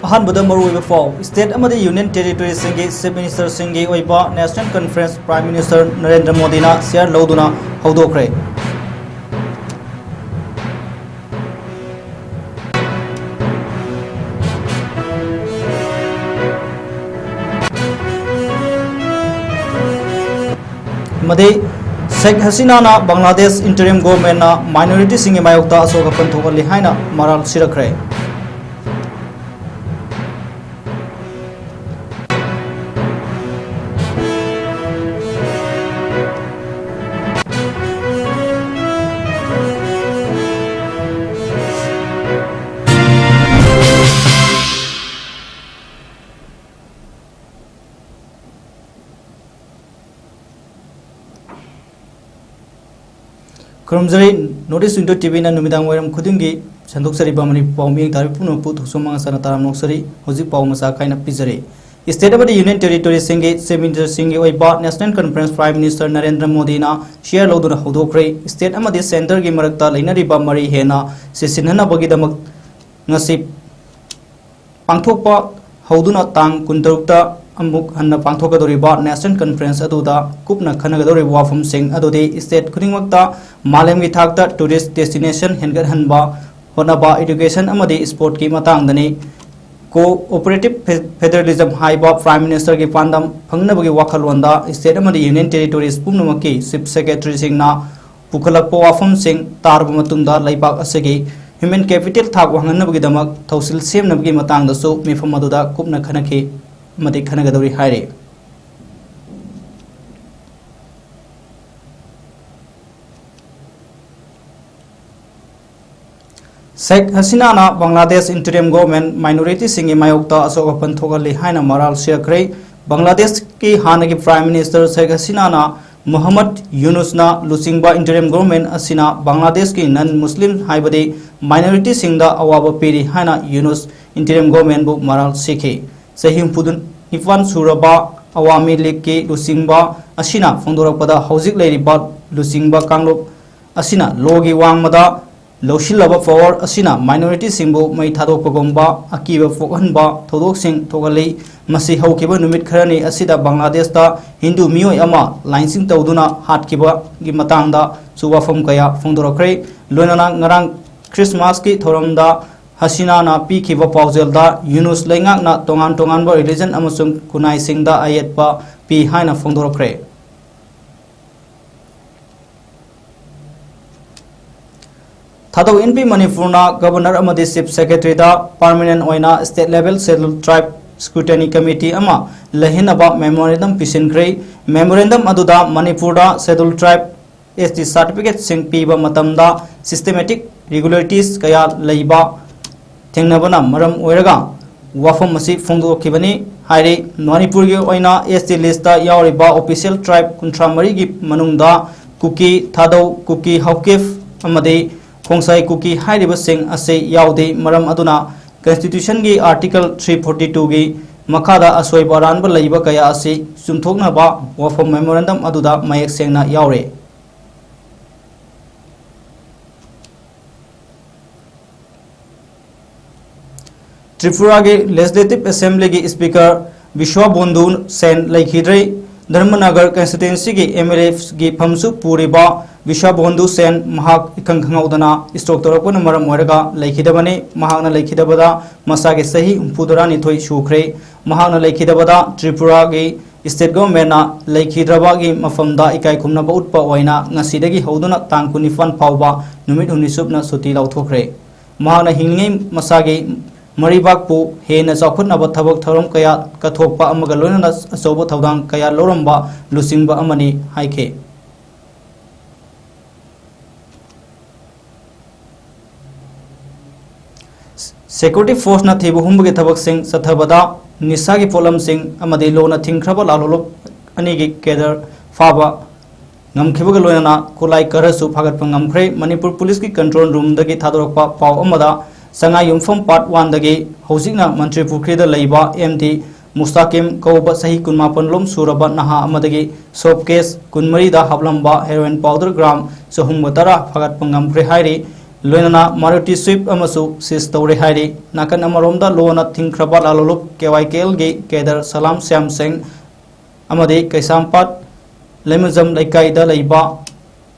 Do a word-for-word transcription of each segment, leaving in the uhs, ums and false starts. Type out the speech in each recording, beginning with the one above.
ꯑꯍꯥꯟꯕꯗ ꯃꯔꯨꯑꯣꯏꯕ ꯄꯥꯎ, state ꯑꯃꯗꯤ union territoryꯁꯤꯡꯒꯤ chief ministerꯁꯤꯡꯒꯤ ꯑꯣꯏꯕ national conference Prime Minister Narendra ꯃꯣꯗꯤꯅ chair ꯂꯧꯗꯨꯅ ꯍꯧꯗꯣꯛꯈ꯭ꯔꯦ꯫ ꯑꯃꯗꯤ ꯁꯦꯈ ꯍꯁꯤꯅꯥꯅ ꯕꯪꯒ꯭ꯂꯥꯗꯦꯁ interim governmentꯅ minorityꯁꯤꯡꯒꯤ ꯃꯥꯌꯣꯛꯇ ꯑꯁꯣꯛ ꯑꯄꯟ ꯊꯣꯛꯍꯜꯂꯤ ꯍꯥꯏꯅ ꯃꯔꯥꯜ ꯁꯤꯔꯛꯈ꯭ꯔꯦ꯫ ꯈꯨꯔꯨꯝꯖꯔꯤ꯫ North East Window TVꯅ ꯅꯨꯃꯤꯗꯥꯡ ꯋꯥꯏꯔꯝ ꯈꯨꯗꯤꯡꯒꯤ ꯁꯟꯗꯣꯛꯆꯔꯤꯕ ꯃꯅꯤꯄꯨꯔ ꯄꯥꯎ ꯃꯤꯠꯌꯦꯡ ꯇꯥꯕꯤꯕ ꯄꯨꯝꯅꯃꯛꯄꯨ ꯊꯧꯁꯣꯝ ꯃꯉꯥ ꯆꯥꯅ ꯇꯔꯥꯝꯅ ꯑꯣꯛꯆꯔꯤ꯫ ꯍꯧꯖꯤꯛ ꯄꯥꯎ ꯃꯆꯥ ꯈꯥꯏꯅ ꯄꯤꯖꯔꯤ꯫ State ꯑꯃꯗꯤ union territoryꯁꯤꯡꯒꯤ chief ministerꯁꯤꯡꯒꯤ ꯑꯣꯏꯕ national conference Prime Minister Narendra ꯃꯣꯗꯤꯅ chair ꯂꯧꯗꯨꯅ ꯍꯧꯗꯣꯛꯈ꯭ꯔꯦ꯫ State ꯑꯃꯗꯤ centreꯒꯤ ꯃꯔꯛꯇ ꯂꯩꯅꯔꯤꯕ ꯃꯔꯤ ꯍꯦꯟꯅ ꯆꯦꯠꯁꯤꯟꯅꯅꯕꯒꯤꯗꯃꯛ ꯉꯁꯤ ꯄꯥꯡꯊꯣꯛꯄ ꯍꯧꯗꯨꯅ ꯇꯥꯡ ꯀꯨꯟꯇꯔꯨꯛꯇ ꯑꯃꯨꯛ ꯍꯟꯅ ꯄꯥꯡꯊꯣꯛꯀꯗꯧꯔꯤꯕ national conference ꯑꯗꯨꯗ ꯀꯨꯞꯅ ꯈꯟꯅꯒꯗꯧꯔꯤꯕ ꯋꯥꯐꯝꯁꯤꯡ ꯑꯗꯨꯗꯤ state ꯈꯨꯗꯤꯡꯃꯛꯇ ꯃꯥꯂꯦꯝꯒꯤ ꯊꯥꯛꯇ tourist destination ꯍꯦꯟꯒꯠꯍꯟꯕ ꯍꯣꯠꯅꯕ, education ꯑꯃꯗꯤ sportꯀꯤ ꯃꯇꯥꯡꯗꯅꯤ꯫ Cooperative fe-, federalism ꯍꯥꯏꯕ Prime Ministerꯒꯤ ꯄꯥꯟꯗꯝ ꯐꯪꯅꯕꯒꯤ ꯋꯥꯈꯜꯂꯣꯟꯗ state ꯑꯃꯗꯤ union territories ꯄꯨꯝꯅꯃꯛꯀꯤ chief secretaryꯁꯤꯡꯅ ꯄꯨꯈꯠꯂꯛꯄ ꯋꯥꯐꯝꯁꯤꯡ ꯇꯥꯔꯕ ꯃꯇꯨꯡꯗ ꯂꯩꯕꯥꯛ ꯑꯁꯤꯒꯤ human capital ꯊꯥꯛ ꯋꯥꯡꯍꯟꯅꯕꯒꯤꯗꯃꯛ ꯊꯧꯁꯤꯜ ꯁꯦꯝꯅꯕꯒꯤ ꯃꯇꯥꯡꯗꯁꯨ ꯃꯤꯐꯝ ꯑꯗꯨꯗ ꯀꯨꯞꯅ ꯈꯟꯅꯈꯤ ꯑꯃꯗꯤ ꯈꯟꯅꯒꯗꯧꯔꯤ ꯍꯥꯏꯔꯤ꯫ ꯁꯦꯈ ꯍꯁꯤꯅꯥꯅ ꯕꯪꯒ꯭ꯂꯥꯗꯦꯁ interim government minorityꯁꯤꯡꯒꯤ ꯃꯥꯌꯣꯛꯇ ꯑꯁꯣꯛ ꯑꯄꯟ ꯊꯣꯛꯍꯜꯂꯤ ꯍꯥꯏꯅ ꯃꯔꯥꯜ ꯁꯤꯔꯛꯈ꯭ꯔꯦ꯫ ꯕꯪꯒ꯭ꯂꯥꯗꯦꯁꯀꯤ ꯍꯥꯟꯅꯒꯤ Prime Minister ꯁꯦꯈ ꯍꯁꯤꯅꯥꯅ ꯃꯨꯍꯝꯃꯗ ꯌꯨꯅꯨꯁꯅ ꯂꯨꯆꯤꯡꯕ interim government ꯑꯁꯤꯅ ꯕꯪꯒ꯭ꯂꯥꯗꯦꯁꯀꯤ non Muslim ꯍꯥꯏꯕꯗꯤ minorityꯁꯤꯡꯗ ꯑꯋꯥꯕ ꯄꯤꯔꯤ ꯍꯥꯏꯅ ꯌꯨꯅꯨꯁ interim governmentꯕꯨ ꯃꯔꯥꯜ ꯁꯤꯈꯤ꯫ ꯆꯍꯤ ꯍꯨꯝꯐꯨ ꯅꯤꯄꯥꯟ ꯁꯨꯔꯕ ꯑꯋꯥꯃꯤ ꯂꯤꯒꯀꯤ ꯂꯨꯆꯤꯡꯕ ꯑꯁꯤꯅ ꯐꯣꯡꯗꯣꯔꯛꯄꯗ ꯍꯧꯖꯤꯛ ꯂꯩꯔꯤꯕ ꯂꯨꯆꯤꯡꯕ ꯀꯥꯡꯂꯨꯞ ꯑꯁꯤꯅ lawꯒꯤ ꯋꯥꯡꯃꯗ ꯂꯧꯁꯤꯜꯂꯕ ꯄꯥꯋꯔ ꯑꯁꯤꯅ ꯃꯥꯏꯅꯣꯔꯤꯇꯤꯁꯤꯡꯕꯨ ꯃꯩ ꯊꯥꯗꯣꯛꯄꯒꯨꯝꯕ ꯑꯀꯤꯕ ꯄꯣꯛꯍꯟꯕ ꯊꯧꯗꯣꯛꯁꯤꯡ ꯊꯣꯛꯍꯜꯂꯤ꯫ ꯃꯁꯤ ꯍꯧꯈꯤꯕ ꯅꯨꯃꯤꯠ ꯈꯔꯅꯤ ꯑꯁꯤꯗ ꯕꯪꯒ꯭ꯂꯥꯗꯦꯁꯇ ꯍꯤꯟꯗꯨ ꯃꯤꯑꯣꯏ ꯑꯃ ꯂꯥꯟꯁꯤꯡ ꯇꯧꯗꯨꯅ ꯍꯥꯠꯈꯤꯕꯒꯤ ꯃꯇꯥꯡꯗꯁꯨ ꯋꯥꯐꯝ ꯀꯌꯥ ꯐꯣꯡꯗꯣꯔꯛꯈ꯭ꯔꯦ꯫ ꯂꯣꯏꯅꯅ ꯉꯔꯥꯡ ꯈ꯭ꯔꯤꯁꯃꯥꯁꯀꯤ ꯊꯧꯔꯝꯗ ꯍꯁꯤꯅꯥꯅ ꯄꯤꯈꯤꯕ ꯄꯥꯎꯖꯦꯜꯗ ꯌꯨꯅꯨꯁ ꯂꯩꯉꯥꯛꯅ ꯇꯣꯉꯥꯟ ꯇꯣꯉꯥꯟꯕ ꯔꯤꯂꯤꯖꯟ ꯑꯃꯁꯨꯡ ꯈꯨꯟꯅꯥꯏꯁꯤꯡꯗ ꯑꯌꯦꯠꯄ ꯄꯤ ꯍꯥꯏꯅ ꯐꯣꯡꯗꯣꯔꯛꯈ꯭ꯔꯦ꯫ ꯊꯥꯗꯧ ꯏꯟꯄꯤ ꯃꯅꯤꯄꯨꯔꯅ ꯒꯕꯔꯅꯔ ꯑꯃꯗꯤ ꯆꯤꯐ ꯁꯦꯀ꯭ꯔꯦꯇꯔꯤꯗ ꯄꯥꯔꯃꯤꯅꯦꯟ ꯑꯣꯏꯅ ꯁ꯭ꯇꯦꯠ ꯂꯦꯚꯦꯜ ꯁꯦꯗ꯭ꯌꯨꯜ ꯇ꯭ꯔꯥꯏꯕ ꯁ꯭ꯀ꯭ꯔꯨꯇꯤꯅꯤ ꯀꯃꯤꯇꯤ ꯑꯃ ꯂꯩꯍꯟꯅꯕ ꯃꯦꯃꯣꯔꯦꯟꯗꯝ ꯄꯤꯁꯤꯟꯈ꯭ꯔꯦ꯫ ꯃꯦꯃꯣꯔꯦꯟꯗꯝ ꯑꯗꯨꯗ ꯃꯅꯤꯄꯨꯔꯗ ꯁꯦꯗ꯭ꯌꯨꯜ ꯇ꯭ꯔꯥꯏꯕ ꯑꯦꯁ ꯇꯤ ꯁꯥꯔꯇꯤꯐꯤꯀꯦꯠꯁꯤꯡ ꯄꯤꯕ ꯃꯇꯝꯗ ꯁꯤꯁꯇꯦꯃꯦꯇꯤꯛ ꯏꯔꯤꯒꯨꯂꯔꯤꯇꯤꯁ ꯀꯌꯥ ꯂꯩꯕ ꯊꯦꯡꯅꯕꯅ ꯃꯔꯝ ꯑꯣꯏꯔꯒ ꯋꯥꯐꯝ ꯑꯁꯤ ꯐꯣꯡꯗꯣꯛꯈꯤꯕꯅꯤ ꯍꯥꯏꯔꯤ꯫ ꯃꯅꯤꯄꯨꯔꯒꯤ ꯑꯣꯏꯅ ꯑꯦꯁ ꯇꯤ ꯂꯤꯁꯇ ꯌꯥꯎꯔꯤꯕ ꯑꯣꯐꯤꯁꯤꯌꯦꯜ ꯇ꯭ꯔꯥꯏꯕ ꯀꯨꯟꯊ꯭ꯔꯥ ꯃꯔꯤꯒꯤ ꯃꯅꯨꯡꯗ ꯀꯨꯀꯤ, ꯊꯥꯗꯧ, ꯀꯨꯀꯤ, ꯍꯥꯎꯀꯤꯞ ꯑꯃꯗꯤ ꯈꯣꯡꯁꯥꯏ ꯀꯨꯀꯤ ꯍꯥꯏꯔꯤꯕꯁꯤꯡ ꯑꯁꯤ ꯌꯥꯎꯗꯦ꯫ ꯃꯔꯝ ꯑꯗꯨꯅ ꯀꯟꯁꯇꯤꯇ꯭ꯌꯨꯁꯟꯒꯤ ꯑꯥꯔꯇꯤꯀꯜ ꯊ꯭ꯔꯤ ꯐꯣꯔꯇꯤ ꯇꯨꯒꯤ ꯃꯈꯥꯗ ꯑꯁꯣꯏꯕ ꯑꯔꯥꯟꯕ ꯂꯩꯕ ꯀꯌꯥ ꯑꯁꯤ ꯆꯨꯝꯊꯣꯛꯅꯕ ꯋꯥꯐꯝ ꯃꯦꯃꯣꯔꯦꯟꯗꯝ ꯑꯗꯨꯗ ꯃꯌꯦꯛ ꯁꯦꯡꯅ ꯌꯥꯎꯔꯦ꯫ ꯇ꯭ꯔꯤꯄꯨꯔꯥꯒꯤ ꯂꯦꯖꯤꯁꯂꯦꯇꯤꯚ ꯑꯦꯁꯦꯝꯕ꯭ꯂꯤꯒꯤ ꯁ꯭ꯄꯤꯀꯔ ꯕꯤꯁ꯭ꯋꯥꯕꯣꯟꯙꯨ ꯁꯦꯟ ꯂꯩꯈꯤꯗ꯭ꯔꯦ꯫ ꯙꯔꯃꯅꯒꯔ ꯀꯟꯁꯇꯤꯇ꯭ꯋꯦꯟꯁꯤꯒꯤ ꯑꯦꯝ ꯑꯦꯜ ꯑꯦꯒꯤ ꯐꯝꯁꯨ ꯄꯨꯔꯤꯕ ꯕꯤꯁ꯭ꯋꯥꯕꯣꯟꯙꯨ ꯁꯦꯟ ꯃꯍꯥꯛ ꯏꯈꯪ ꯈꯪꯍꯧꯗꯅ ꯁ꯭ꯇ꯭ꯔꯣꯛ ꯇꯧꯔꯛꯄꯅ ꯃꯔꯝ ꯑꯣꯏꯔꯒ ꯂꯩꯈꯤꯗꯕꯅꯤ꯫ ꯃꯍꯥꯛꯅ ꯂꯩꯈꯤꯗꯕꯗ ꯃꯁꯥꯒꯤ ꯆꯍꯤ ꯍꯨꯝꯐꯨꯇꯔꯥꯅꯤꯊꯣꯏ ꯁꯨꯈ꯭ꯔꯦ꯫ ꯃꯍꯥꯛꯅ ꯂꯩꯈꯤꯗꯕꯗ ꯇ꯭ꯔꯤꯄꯨꯔꯥꯒꯤ ꯁ꯭ꯇꯦꯠ ꯒꯣꯚꯔꯟꯃꯦꯟꯠꯅ ꯂꯩꯈꯤꯗ꯭ꯔꯕꯒꯤ ꯃꯐꯝꯗ ꯏꯀꯥꯏ ꯈꯨꯝꯅꯕ ꯎꯠꯄ ꯑꯣꯏꯅ ꯉꯁꯤꯗꯒꯤ ꯍꯧꯗꯨꯅ ꯇꯥꯡ ꯀꯨꯟꯅꯤꯄꯥꯟ ꯐꯥꯎꯕ ꯅꯨꯃꯤꯠ ꯍꯨꯝꯅꯤ ꯆꯨꯞꯅ ꯁꯨꯇꯤ ꯂꯥꯎꯊꯣꯛꯈ꯭ꯔꯦ꯫ ꯃꯍꯥꯛꯅ ꯍꯤꯡꯂꯤꯉꯩ ꯃꯁꯥꯒꯤ ꯃꯔꯩꯕꯥꯛꯄꯨ ꯍꯦꯟꯅ ꯆꯥꯎꯈꯠꯅꯕ ꯊꯕꯛ ꯊꯧꯔꯝ ꯀꯌꯥ ꯀꯠꯊꯣꯛꯄ ꯑꯃꯒ ꯂꯣꯏꯅꯅ ꯑꯆꯧꯕ ꯊꯧꯗꯥꯡ ꯀꯌꯥ ꯂꯧꯔꯝꯕ ꯂꯨꯆꯤꯡꯕ ꯑꯃꯅꯤ ꯍꯥꯏꯈꯤ꯫ ꯁꯦꯀ꯭ꯌꯨꯔꯤꯇꯤ ꯐꯣꯔꯁꯅ ꯊꯤꯕ ꯍꯨꯝꯕꯒꯤ ꯊꯕꯛꯁꯤꯡ ꯆꯠꯊꯕꯗ ꯅꯤꯁꯥꯒꯤ ꯄꯣꯠꯂꯝꯁꯤꯡ ꯑꯃꯗꯤ ꯂꯣꯟꯅ ꯊꯤꯡꯈ꯭ꯔꯕ ꯂꯥꯜꯍꯧꯂꯨꯞ ꯑꯅꯤꯒꯤ ꯀꯦꯗꯔ ꯐꯥꯕ ꯉꯝꯈꯤꯕꯒ ꯂꯣꯏꯅꯅ ꯈꯨꯠꯂꯥꯏ ꯈꯔꯁꯨ ꯐꯥꯒꯠꯄ ꯉꯝꯈ꯭ꯔꯦ꯫ ꯃꯅꯤꯄꯨꯔ ꯄꯨꯂꯤꯁꯀꯤ ꯀꯟꯇ꯭ꯔꯣꯜ ꯔꯨꯝꯗꯒꯤ ꯊꯥꯗꯣꯔꯛꯄ ꯄꯥꯎ ꯑꯃꯗ ꯁꯉꯥꯏꯌꯨꯝꯐꯝ ꯄꯥꯔꯠ ꯋꯥꯟꯗꯒꯤ ꯍꯧꯖꯤꯛꯅ ꯃꯟꯇ꯭ꯔꯤ ꯄꯨꯈ꯭ꯔꯤꯗ ꯂꯩꯕ ꯑꯦꯝ ꯗꯤ ꯃꯨꯁꯇꯥꯀꯤꯝ ꯀꯧꯕ ꯆꯍꯤ ꯀꯨꯟꯃꯥꯄꯟ ꯂꯣꯝ ꯁꯨꯔꯕ ꯅꯍꯥ ꯑꯃꯗꯒꯤ ꯁꯣꯞ ꯀꯦꯁ ꯀꯨꯟꯃꯔꯤꯗ ꯍꯥꯞꯂꯝꯕ ꯍꯦꯔꯣꯏꯟ ꯄꯥꯎꯗꯔ ꯒ꯭ꯔꯥꯝ ꯆꯍꯨꯝꯒ ꯇꯔꯥ ꯐꯥꯒꯠꯄ ꯉꯝꯈ꯭ꯔꯦ ꯍꯥꯏꯔꯤ꯫ ꯂꯣꯏꯅꯅ Maruti Swift ꯑꯃꯁꯨ ꯁꯤꯖ ꯇꯧꯔꯦ ꯍꯥꯏꯔꯤ꯫ ꯅꯥꯀꯟ ꯑꯃꯔꯣꯝꯗ ꯂꯣꯅ ꯊꯤꯡꯈ꯭ꯔꯕ ꯂꯥꯂꯣꯂꯨꯞ ꯀꯦ ꯋꯥꯏ ꯀꯦ ꯑꯦꯜꯒꯤ ꯀꯦꯗꯔ ꯁꯂꯥꯝ ꯁ꯭ꯌꯥꯝ ꯁꯤꯡ ꯑꯃꯗꯤ ꯀꯩꯁꯥꯝꯄꯥꯠ ꯂꯩꯃꯖꯝ ꯂꯩꯀꯥꯏꯗ ꯂꯩꯕ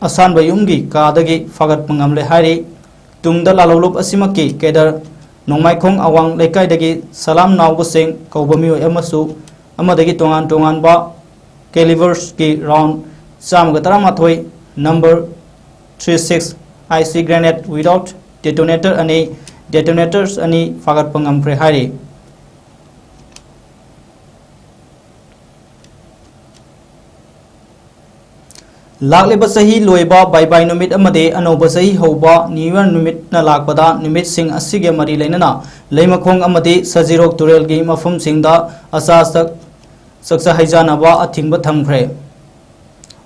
ꯑꯁꯥꯟꯕ ꯌꯨꯝꯒꯤ ꯀꯥꯗꯒꯤ ꯐꯥꯒꯠꯄ ꯉꯝꯂꯦ ꯍꯥꯏꯔꯤ꯫ ꯇꯨꯡꯗ ꯂꯥꯂꯣꯂꯨꯞ ꯑꯁꯤꯃꯛꯀꯤ ꯀꯦꯗꯔ ꯅꯣꯡꯃꯥꯏꯈꯣꯡ ꯑꯋꯥꯡ ꯂꯩꯀꯥꯏꯗꯒꯤ ꯁꯂꯥꯝ ꯅꯥꯎꯕꯁꯤꯡ ꯀꯧꯕ ꯃꯤꯑꯣꯏ ꯑꯃꯁꯨ ꯑꯃꯗꯒꯤ ꯇꯣꯉꯥꯟ ꯇꯣꯉꯥꯟꯕ ꯀꯦꯂꯤꯕꯔꯁꯀꯤ ꯔꯥꯎꯟ ꯆꯥꯝꯃꯒ ꯇꯔꯥꯃꯥꯊꯣꯏ, number three six, I C grenade without detonator ꯑꯅꯤ, detonators ꯑꯅꯤ ꯐꯥꯒꯠꯄ ꯉꯝꯈ꯭ꯔꯦ ꯍꯥꯏꯔꯤ꯫ ꯂꯥꯛꯂꯤꯕ ꯆꯍꯤ ꯂꯣꯏꯕ, ꯕꯥꯏ ꯕꯥꯏ ꯅꯨꯃꯤꯠ ꯑꯃꯗꯤ ꯑꯅꯧꯕ ꯆꯍꯤ ꯍꯧꯕ, New Year ꯅꯨꯃꯤꯠꯅ ꯂꯥꯛꯄꯗ ꯅꯨꯃꯤꯠꯁꯤꯡ ꯑꯁꯤꯒ ꯃꯔꯤ ꯂꯩꯅꯅ ꯂꯩꯃꯈꯣꯡ ꯑꯃꯗꯤ ꯁꯖꯤꯔꯣꯛ ꯇꯨꯔꯦꯜꯒꯤ ꯃꯐꯝꯁꯤꯡꯗ ꯑꯆꯥ ꯑꯊꯛ ꯆꯥꯛꯆꯥ ꯍꯩꯖꯥꯅꯕ ꯑꯊꯤꯡꯕ ꯊꯝꯈ꯭ꯔꯦ꯫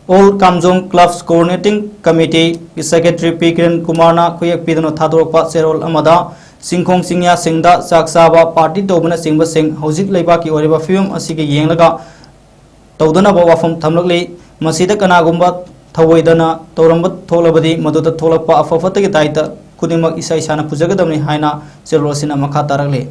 All Kamjong Clubs Coordinating Committee ꯒꯤ Secretary ꯄꯤ ꯀꯤꯔꯟ ꯀꯨꯃꯥꯔꯅ ꯈꯨꯌꯦꯛ ꯄꯤꯗꯨꯅ ꯊꯥꯗꯣꯔꯛꯄ ꯆꯦꯔꯣꯜ ꯑꯃꯗ ꯆꯤꯡꯈꯣꯡ ꯆꯤꯡꯌꯥꯁꯤꯡꯗ ꯆꯥꯛ ꯆꯥꯕ, ꯄꯥꯔꯇꯤ ꯇꯧꯕꯅꯆꯤꯡꯕꯁꯤꯡ ꯍꯧꯖꯤꯛ ꯂꯩꯕꯥꯛꯀꯤ ꯑꯣꯏꯔꯤꯕ ꯐꯤꯕꯝ ꯑꯁꯤꯒ ꯌꯦꯡꯂꯒ ꯇꯧꯗꯅꯕ ꯋꯥꯐꯝ ꯊꯝꯂꯛꯂꯤ꯫ ꯃꯁꯤꯗ ꯀꯅꯥꯒꯨꯝꯕ ꯊꯧꯑꯣꯏꯗꯅ ꯇꯧꯔꯝꯕ ꯊꯣꯛꯂꯕꯗꯤ ꯃꯗꯨꯗ ꯊꯣꯛꯂꯛꯄ ꯑꯐ ꯐꯠꯇꯒꯤ ꯗꯥꯏꯇ ꯈꯨꯗꯤꯡꯃꯛ ꯏꯁꯥ ꯏꯁꯥꯅ ꯄꯨꯖꯒꯗꯕꯅꯤ ꯍꯥꯏꯅ ꯆꯦꯔꯣꯜ ꯑꯁꯤꯅ ꯃꯈꯥ ꯇꯥꯔꯛꯂꯤ꯫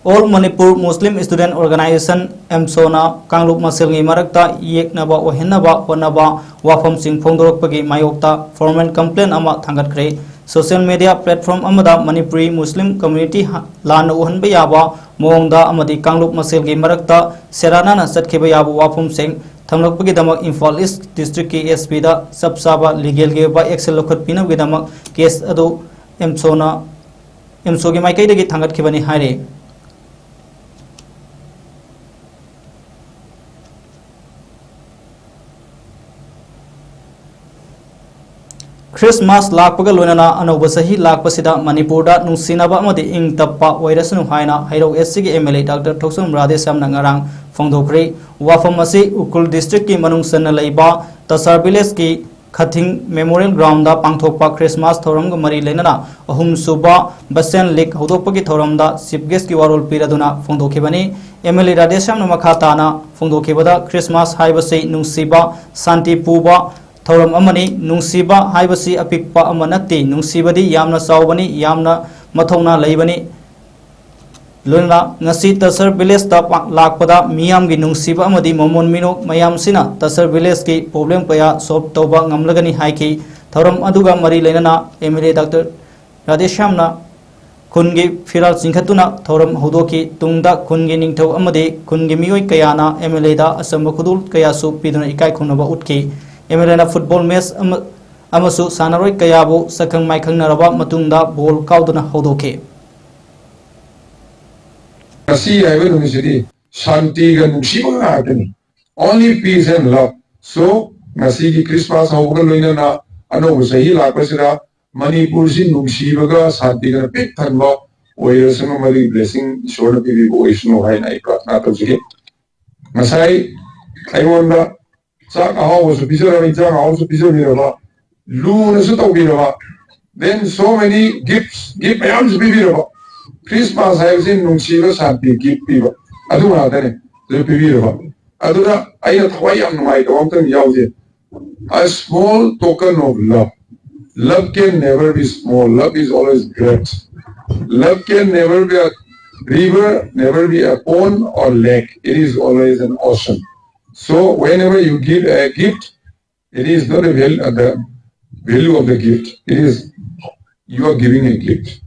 All Manipur Muslim Student Organization, ꯑꯦꯝꯁꯣꯅ ꯀꯥꯡꯂꯨꯞ ꯃꯁꯦꯜꯒꯤ ꯃꯔꯛꯇ ꯌꯦꯛꯅꯕ ꯑꯣꯏꯍꯟꯅꯕ ꯍꯣꯠꯅꯕ ꯋꯥꯐꯝꯁꯤꯡ ꯐꯣꯡꯗꯣꯔꯛꯄꯒꯤ ꯃꯥꯌꯣꯛꯇ formal complaint ꯑꯃ ꯊꯥꯡꯒꯠꯈ꯭ꯔꯦ꯫ Social media platform ꯑꯃꯗ ꯃꯅꯤꯄꯨꯔꯤ ꯃꯨꯁꯂꯤꯝ community ꯍ-, ꯂꯥꯟꯅ ꯎꯍꯟꯕ ꯌꯥꯕ ꯃꯑꯣꯡꯗ ꯑꯃꯗꯤ ꯀꯥꯡꯂꯨꯞ ꯃꯁꯦꯜꯒꯤ ꯃꯔꯛꯇ ꯁꯦꯔꯥꯟꯅꯅ ꯆꯠꯈꯤꯕ ꯌꯥꯕ ꯋꯥꯐꯝꯁꯤꯡ ꯊꯝꯂꯛꯄꯒꯤꯗꯃꯛ ꯏꯝꯐꯥꯜ ꯏꯁ ꯗꯤꯁꯇ꯭ꯔꯤꯛꯀꯤ ꯑꯦꯁ ꯄꯤꯗ ꯆꯞ ꯆꯥꯕ ꯂꯤꯒꯦꯜꯒꯤ ꯑꯣꯏꯕ ꯑꯦꯛꯁꯟ ꯂꯧꯈꯠꯄꯤꯅꯕꯒꯤꯗꯃꯛ ꯀꯦꯁ ꯑꯗꯨ ꯑꯦꯝꯁꯣꯅ, ꯑꯦꯝꯁꯣꯒꯤ ꯃꯥꯏꯀꯩꯗꯒꯤ ꯊꯥꯡꯒꯠꯈꯤꯕꯅꯤ ꯍꯥꯏꯔꯤ꯫ ꯈ꯭ꯔꯤꯁꯃꯥꯁ ꯂꯥꯛꯄꯒ ꯂꯣꯏꯅꯅ ꯑꯅꯧꯕ ꯆꯍꯤ ꯂꯥꯛꯄꯁꯤꯗ ꯃꯅꯤꯄꯨꯔꯗ ꯅꯨꯡꯁꯤꯅꯕ ꯑꯃꯗꯤ ꯏꯪ ꯇꯞꯄ ꯑꯣꯏꯔꯁꯅꯨ ꯍꯥꯏꯅ ꯍꯩꯔꯧ ꯑꯦꯁ ꯁꯤꯒꯤ ꯑꯦꯝ ꯑꯦꯜ ꯑꯦ ꯗꯥꯛꯇꯔ ꯊꯣꯛꯆꯣꯝ ꯔꯥꯙꯦꯁ꯭ꯌꯥꯝꯅ ꯉꯔꯥꯡ ꯐꯣꯡꯗꯣꯛꯈ꯭ꯔꯦ꯫ ꯋꯥꯐꯝ ꯑꯁꯤ ꯎꯈ꯭ꯔꯨꯜ ꯗꯤꯁꯇ꯭ꯔꯤꯛꯀꯤ ꯃꯅꯨꯡ ꯆꯟꯅ ꯂꯩꯕ ꯇꯁꯥꯔ ꯚꯤꯂꯦꯖꯀꯤ ꯈꯊꯤꯡ ꯃꯦꯃꯣꯔꯤꯌꯦꯜ ꯒ꯭ꯔꯥꯎꯟꯗ ꯄꯥꯡꯊꯣꯛꯄ ꯈ꯭ꯔꯤꯁꯃꯥꯁ ꯊꯧꯔꯝꯒ ꯃꯔꯤ ꯂꯩꯅꯅ ꯑꯍꯨꯝꯁꯨꯕ ꯕꯁꯦꯟ ꯂꯤꯛ ꯍꯧꯗꯣꯛꯄꯒꯤ ꯊꯧꯔꯝꯗ ꯆꯤꯐ ꯒꯦꯁꯀꯤ ꯋꯥꯔꯣꯜ ꯄꯤꯔꯗꯨꯅ ꯐꯣꯡꯗꯣꯛꯈꯤꯕꯅꯤ꯫ ꯑꯦꯝ ꯑꯦꯜ ꯑꯦ ꯔꯥꯙꯦꯁ꯭ꯌꯥꯝꯅ ꯃꯈꯥ ꯇꯥꯅ ꯐꯣꯡꯗꯣꯛꯈꯤꯕꯗ, ꯈ꯭ꯔꯤꯁꯃꯥꯁ ꯍꯥꯏꯕꯁꯤ ꯅꯨꯡꯁꯤꯕ, ꯁꯥꯟꯇꯤ ꯄꯨꯕ ꯊꯧꯔꯝ ꯑꯃꯅꯤ꯫ ꯅꯨꯡꯁꯤꯕ ꯍꯥꯏꯕꯁꯤ ꯑꯄꯤꯛꯄ ꯑꯃ ꯅꯠꯇꯦ, ꯅꯨꯡꯁꯤꯕꯗꯤ ꯌꯥꯝꯅ ꯆꯥꯎꯕꯅꯤ, ꯌꯥꯝꯅ ꯃꯊꯧꯅꯥ ꯂꯩꯕꯅꯤ꯫ ꯂꯣꯏꯅꯅ ꯉꯁꯤ ꯇꯁꯔ ꯚꯤꯂꯦꯖꯇ ꯄꯥꯛ-, ꯂꯥꯛꯄꯗ ꯃꯤꯌꯥꯝꯒꯤ ꯅꯨꯡꯁꯤꯕ ꯑꯃꯗꯤ ꯃꯃꯣꯟ ꯃꯤꯅꯣꯛ ꯃꯌꯥꯝꯁꯤꯅ ꯇꯁꯔ ꯚꯤꯂꯦꯖꯀꯤ ꯄ꯭ꯔꯣꯕ꯭ꯂꯦꯝ ꯀꯌꯥ ꯁꯣꯜꯕ ꯇꯧꯕ ꯉꯝꯂꯒꯅꯤ ꯍꯥꯏꯈꯤ꯫ ꯊꯧꯔꯝ ꯑꯗꯨꯒ ꯃꯔꯤ ꯂꯩꯅꯅ ꯑꯦꯝ ꯑꯦꯜ ꯑꯦ ꯗꯥꯛꯇꯔ ꯔꯥꯙꯦꯁ꯭ꯌꯥꯝꯅ ꯈꯨꯟꯒꯤ ꯐꯤꯔꯥꯜ ꯆꯤꯡꯈꯠꯇꯨꯅ ꯊꯧꯔꯝ ꯍꯧꯗꯣꯛꯈꯤ꯫ ꯇꯨꯡꯗ ꯈꯨꯟꯒꯤ ꯅꯤꯡꯊꯧ ꯑꯃꯗꯤ ꯈꯨꯟꯒꯤ ꯃꯤꯑꯣꯏ ꯀꯌꯥꯅ ꯑꯦꯝ ꯑꯦꯜ ꯑꯦꯗ ꯑꯆꯝꯕ ꯈꯨꯗꯣꯜ ꯀꯌꯥꯁꯨ ꯄꯤꯗꯨꯅ ꯏꯀꯥꯏ ꯈꯨꯝꯅꯕ ꯎꯠꯈꯤ꯫ ꯑꯦꯝ ꯑꯦꯜ ꯑꯦꯅ ꯐꯨꯠꯕꯣꯜ ꯃꯦꯆ ꯑꯃ, ꯑꯃꯁꯨ ꯁꯥꯟꯅꯔꯣꯏ ꯀꯌꯥꯕꯨ ꯁꯛꯈꯪ ꯃꯥꯏꯈꯪꯅꯔꯕ ꯃꯇꯨꯡꯗ ꯕꯣꯜ ꯀꯥꯎꯗꯨꯅ ꯍꯧꯗꯣꯛꯈꯤ꯫ ꯉꯁꯤ ꯍꯥꯏꯕ ꯅꯨꯃꯤꯠꯁꯤꯗꯤ ꯁꯥꯟꯇꯤꯒ ꯅꯨꯡꯁꯤꯕ ꯉꯥꯛꯇꯅꯤ꯫ Only peace and love. So, ꯉꯁꯤꯒꯤ ꯈ꯭ꯔꯤꯁꯃꯥꯁ ꯍꯧꯕꯒ ꯂꯣꯏꯅꯅ ꯑꯅꯧꯕ ꯆꯍꯤ ꯂꯥꯛꯄꯁꯤꯗ ꯃꯅꯤꯄꯨꯔꯁꯤ ꯅꯨꯡꯁꯤꯕꯒ ꯁꯥꯟꯇꯤꯒꯅ ꯄꯤꯛ ꯊꯟꯕ ꯑꯣꯏꯔꯁꯅꯨ, ꯃꯗꯨꯒꯤ ꯕ꯭ꯂꯦꯁꯤꯡ ꯏꯁꯣꯔꯅ ꯄꯤꯕꯤꯕ ꯑꯣꯏꯁꯅꯨ ꯍꯥꯏꯅ ꯑꯩ ꯄ꯭ꯔꯥꯔꯊꯅꯥ ꯇꯧꯖꯒꯦ꯫ ꯉꯁꯥꯏ ꯑꯩꯉꯣꯟꯗ ꯆꯥꯛ ꯑꯍꯥꯎꯕꯁꯨ ꯄꯤꯖꯔꯕ, ꯏꯟꯖꯥꯡ ꯑꯍꯥꯎꯕꯁꯨ ꯄꯤꯖꯕꯤꯔꯕ, ꯂꯨꯅꯁꯨ ꯇꯧꯕꯤꯔꯕ, then so many gifts, gift ꯃꯌꯥꯝꯁꯨ ꯄꯤꯕꯤꯔꯕ꯫ ꯈ꯭ꯔꯤꯁꯃꯥꯁ ꯍꯥꯏꯕꯁꯤ ꯅꯨꯡꯁꯤꯕ, ꯁꯥꯟꯇꯤ gift ꯄꯤꯕ, ꯑꯗꯨ ꯉꯥꯛꯇꯅꯦ꯫ ꯑꯗꯨ ꯄꯤꯕꯤꯔꯕ꯫ ꯑꯗꯨꯗ ꯑꯩꯅ ꯊꯋꯥꯏ ꯌꯥꯝ ꯅꯨꯡꯉꯥꯏꯇꯕ ꯑꯃꯇꯪ ꯌꯥꯎꯖꯩ꯫ A small token of love. Love can never be small. Love is always great. Love can never be a river, never be a pond or lake. It is always an ocean. So whenever you give a gift, it is not a val-, uh, the value of the gift. It is you are giving a gift.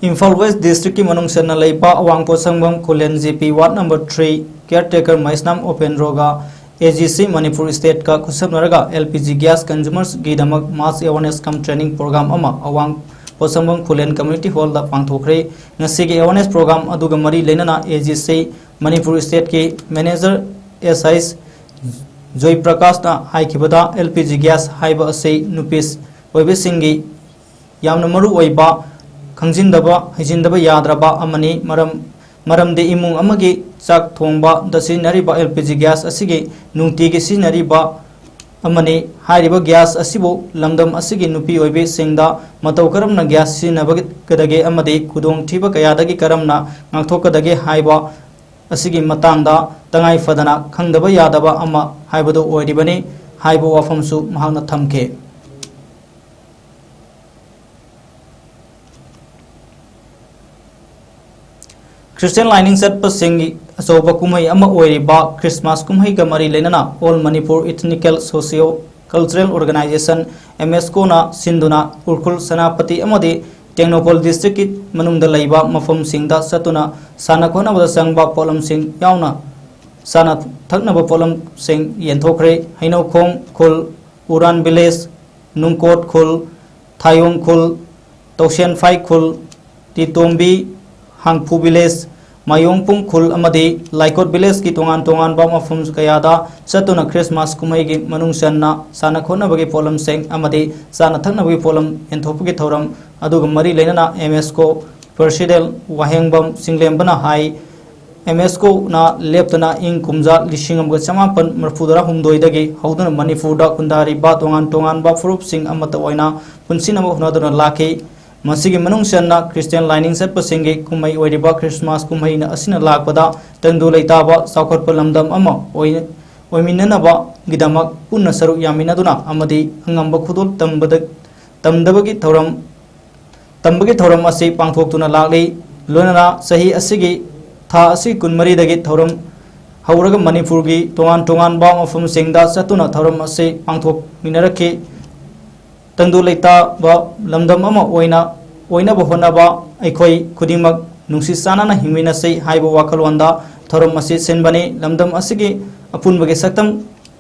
Imphal west ꯗꯤꯁꯇ꯭ꯔꯤꯛꯀꯤ ꯃꯅꯨꯡ ꯆꯟꯅ ꯂꯩꯕ ꯑꯋꯥꯡ ꯄꯣꯠꯁꯪꯕꯝ Khullen G P ward number three caretaker Meisnam ꯎꯄꯦꯟꯗ꯭ꯔꯣꯒ A G C Manipur ꯁ꯭ꯇꯦꯠꯀ ꯈꯨꯠꯁꯝꯅꯔꯒ L P G gas ꯀꯟꯖꯨꯃꯔꯁꯒꯤꯗꯃꯛ mass awareness cum training programme ꯑꯃ ꯑꯋꯥꯡ ꯄꯣꯠꯁꯪꯕꯝ ꯈꯨꯂꯦꯟ ꯀꯝꯃ꯭ꯌꯨꯅꯤꯇꯤ ꯍꯣꯜꯗ ꯄꯥꯡꯊꯣꯛꯈ꯭ꯔꯦ꯫ ꯉꯁꯤꯒꯤ ꯑꯦꯋꯥꯔꯅꯦꯁ ꯄ꯭ꯔꯣꯒ꯭ꯔꯥꯝ ꯑꯗꯨꯒ ꯃꯔꯤ ꯂꯩꯅꯅ ꯑꯦ ꯖꯤ ꯁꯤ ꯃꯅꯤꯄꯨꯔ ꯁ꯭ꯇꯦꯠꯀꯤ ꯃꯦꯅꯦꯖꯔ ꯑꯦꯁ ꯑꯥꯏ ꯖꯣꯏ ꯄ꯭ꯔꯀꯥꯁꯅ ꯍꯥꯏꯈꯤꯕꯗ, ꯑꯦꯜ ꯄꯤ ꯖꯤ ꯒ꯭ꯌꯥꯁ ꯍꯥꯏꯕ ꯑꯁꯤ ꯅꯨꯄꯤꯁ ꯑꯣꯏꯕꯁꯤꯡꯒꯤ ꯌꯥꯝꯅ ꯃꯔꯨ ꯑꯣꯏꯕ, ꯈꯪꯖꯤꯟꯗꯕ, ꯍꯩꯖꯤꯟꯗꯕ ꯌꯥꯗ꯭ꯔꯕ ꯑꯃꯅꯤ꯫ ꯃꯔꯝ ꯃꯔꯝꯗꯤ ꯏꯃꯨꯡ ꯑꯃꯒꯤ ꯆꯥꯛ ꯊꯣꯡꯕꯗ ꯁꯤꯖꯤꯟꯅꯔꯤꯕ L P G gas ꯑꯁꯤꯒꯤ ꯅꯨꯡꯇꯤꯒꯤ ꯁꯤꯖꯤꯟꯅꯔꯤꯕ ꯑꯃꯅꯤ꯫ ꯍꯥꯏꯔꯤꯕ gas ꯑꯁꯤꯕꯨ ꯂꯝꯗꯝ ꯑꯁꯤꯒꯤ ꯅꯨꯄꯤ ꯑꯣꯏꯕꯤꯁꯤꯡꯗ ꯃꯇꯧ ꯀꯔꯝꯅ gas ꯁꯤꯖꯤꯟꯅꯕꯒꯗꯒꯦ ꯑꯃꯗꯤ ꯈꯨꯗꯣꯡꯊꯤꯕ ꯀꯌꯥꯗꯒꯤ ꯀꯔꯝꯅ ꯉꯥꯛꯊꯣꯛꯀꯗꯒꯦ ꯍꯥꯏꯕ ꯑꯁꯤꯒꯤ ꯃꯇꯥꯡꯗ ꯇꯉꯥꯏ ꯐꯗꯅ ꯈꯪꯗꯕ ꯌꯥꯗꯕ ꯑꯃ ꯍꯥꯏꯕꯗꯨ ꯑꯣꯏꯔꯤꯕꯅꯤ ꯍꯥꯏꯕ ꯋꯥꯐꯝꯁꯨ ꯃꯍꯥꯛꯅ ꯊꯝꯈꯤ꯫ ꯈ꯭ꯔꯤꯁꯇꯤꯌꯥꯟ ꯂꯥꯏꯅꯤꯡ ꯆꯠꯄꯁꯤꯡꯒꯤ ꯑꯆꯧꯕ ꯀꯨꯝꯍꯩ ꯑꯃ ꯑꯣꯏꯔꯤꯕ ꯈ꯭ꯔꯤꯁꯃꯥꯁ ꯀꯨꯝꯍꯩꯒ ꯃꯔꯤ ꯂꯩꯅꯅ All Manipur Ethnical Socio Cultural Organization, M S C O, ꯅ ꯁꯤꯟꯗꯨꯅ ꯎꯔꯈꯨꯜ, ꯁꯦꯅꯥꯄꯇꯤ ꯑꯃꯗꯤ ꯇꯦꯡꯅꯧꯄꯜ district ꯀꯤ ꯃꯅꯨꯡꯗ ꯂꯩꯕ ꯃꯐꯝꯁꯤꯡꯗ ꯆꯠꯇꯨꯅ ꯁꯥꯟꯅ ꯈꯣꯠꯅꯕꯗ ꯆꯪꯕ ꯄꯣꯠꯂꯝꯁꯤꯡ ꯌꯥꯎꯅ ꯆꯥꯅ ꯊꯛꯅꯕ ꯄꯣꯠꯂꯝꯁꯤꯡ ꯌꯦꯟꯊꯣꯛꯈ꯭ꯔꯦ꯫ ꯍꯩꯅꯧꯈꯣꯡ ꯈꯨꯜ, ꯎꯔꯥꯟ village, ꯅꯨꯡꯀꯣꯠ ꯈꯨꯜ, ꯊꯥꯌꯣꯡ ꯈꯨꯜ, ꯇꯧꯁꯦꯟꯐꯥꯏ ꯈꯨꯜ, ꯇꯤꯇꯣꯝꯕꯤ, ꯍꯥꯡꯐꯨ village, ꯃꯥꯌꯣꯡꯄꯨꯡ ꯈꯨꯜ ꯑꯃꯗꯤ ꯂꯥꯏꯀꯣꯠ village ꯀꯤ ꯇꯣꯉꯥꯟ ꯇꯣꯉꯥꯟꯕ ꯃꯐꯝ ꯀꯌꯥꯗ ꯆꯠꯇꯨꯅ ꯈ꯭ꯔꯤꯁꯃꯥꯁ ꯀꯨꯝꯍꯩꯒꯤ ꯃꯅꯨꯡ ꯆꯟꯅ ꯁꯥꯟꯅ ꯈꯣꯠꯅꯕꯒꯤ ꯄꯣꯠꯂꯝꯁꯤꯡ ꯑꯃꯗꯤ ꯆꯥꯅ ꯊꯛꯅꯕꯒꯤ ꯄꯣꯠꯂꯝ ꯌꯦꯟꯊꯣꯛꯄꯒꯤ ꯊꯧꯔꯝ ꯑꯗꯨꯒ ꯃꯔꯤ ꯂꯩꯅꯅ M S C O president ꯋꯥꯍꯦꯡꯕꯝ ꯆꯤꯡꯂꯦꯝꯕꯅ ꯍꯥꯏ, M S C O ꯅ ꯂꯦꯞꯇꯅ ꯏꯪ ꯀꯨꯝꯖꯥ ꯂꯤꯁꯤꯡ ꯑꯃꯒ ꯆꯃꯥꯄꯟ ꯃꯔꯤꯐꯨꯇꯔꯥ ꯍꯨꯝꯗꯣꯏꯗꯒꯤ ꯍꯧꯗꯨꯅ ꯃꯅꯤꯄꯨꯔꯗ ꯈꯨꯟꯗꯥꯔꯤꯕ ꯇꯣꯉꯥꯟ ꯇꯣꯉꯥꯟꯕ ꯐꯨꯔꯨꯞꯁꯤꯡ ꯑꯃꯠꯇ ꯑꯣꯏꯅ ꯄꯨꯟꯁꯤꯟꯅꯕ ꯍꯣꯠꯅꯗꯨꯅ ꯂꯥꯛꯈꯤ꯫ ꯃꯁꯤꯒꯤ ꯃꯅꯨꯡ ꯆꯟꯅ ꯈ꯭ꯔꯤꯁꯇꯤꯌꯥꯟ ꯂꯥꯏꯅꯤꯡ ꯆꯠꯄꯁꯤꯡꯒꯤ ꯀꯨꯝꯍꯩ ꯑꯣꯏꯔꯤꯕ ꯈ꯭ꯔꯤꯁꯃꯥꯁ ꯀꯨꯝꯍꯩ ꯑꯁꯤꯅ ꯂꯥꯛꯄꯗ ꯇꯪꯗꯨ ꯂꯩꯇꯥꯕ ꯆꯥꯎꯈꯠꯄ ꯂꯝꯗꯝ ꯑꯃ ꯑꯣꯏ-, ꯑꯣꯏꯃꯤꯟꯅꯅꯕꯒꯤꯗꯃꯛ ꯄꯨꯟꯅ ꯁꯔꯨꯛ ꯌꯥꯃꯤꯟꯅꯗꯨꯅ ꯑꯃꯗꯤ ꯑꯉꯝꯕ ꯈꯨꯗꯣꯜ ꯇꯝꯕꯗ, ꯇꯝꯗꯕꯒꯤ ꯊꯧꯔꯝ, ꯇꯝꯕꯒꯤ ꯊꯧꯔꯝ ꯑꯁꯤ ꯄꯥꯡꯊꯣꯛꯇꯨꯅ ꯂꯥꯛꯂꯤ꯫ ꯂꯣꯏꯅꯅ ꯆꯍꯤ ꯑꯁꯤꯒꯤ ꯊꯥ ꯑꯁꯤ ꯀꯨꯟꯃꯔꯤꯗꯒꯤ ꯊꯧꯔꯝ ꯍꯧꯔꯒ ꯃꯅꯤꯄꯨꯔꯒꯤ ꯇꯣꯉꯥꯟ ꯇꯣꯉꯥꯟꯕ ꯃꯐꯝꯁꯤꯡꯗ ꯆꯠꯇꯨꯅ ꯊꯧꯔꯝ ꯑꯁꯤ ꯄꯥꯡꯊꯣꯛꯃꯤꯟꯅꯔꯛꯈꯤ꯫ ꯇꯪꯗꯨ ꯂꯩꯇꯥꯕ ꯂꯝꯗꯝ ꯑꯃ ꯑꯣꯏꯅ, ꯑꯣꯏꯅꯕ ꯍꯣꯠꯅꯕ ꯑꯩꯈꯣꯏ ꯈꯨꯗꯤꯡꯃꯛ ꯅꯨꯡꯁꯤ ꯆꯥꯟꯅꯅ ꯍꯤꯡꯃꯤꯟꯅꯁꯤ ꯍꯥꯏꯕ ꯋꯥꯈꯜꯂꯣꯟꯗ ꯊꯧꯔꯝ ꯑꯁꯤ ꯁꯤꯟꯕꯅꯤ꯫ ꯂꯝꯗꯝ ꯑꯁꯤꯒꯤ ꯑꯄꯨꯟꯕꯒꯤ ꯁꯛꯇꯝ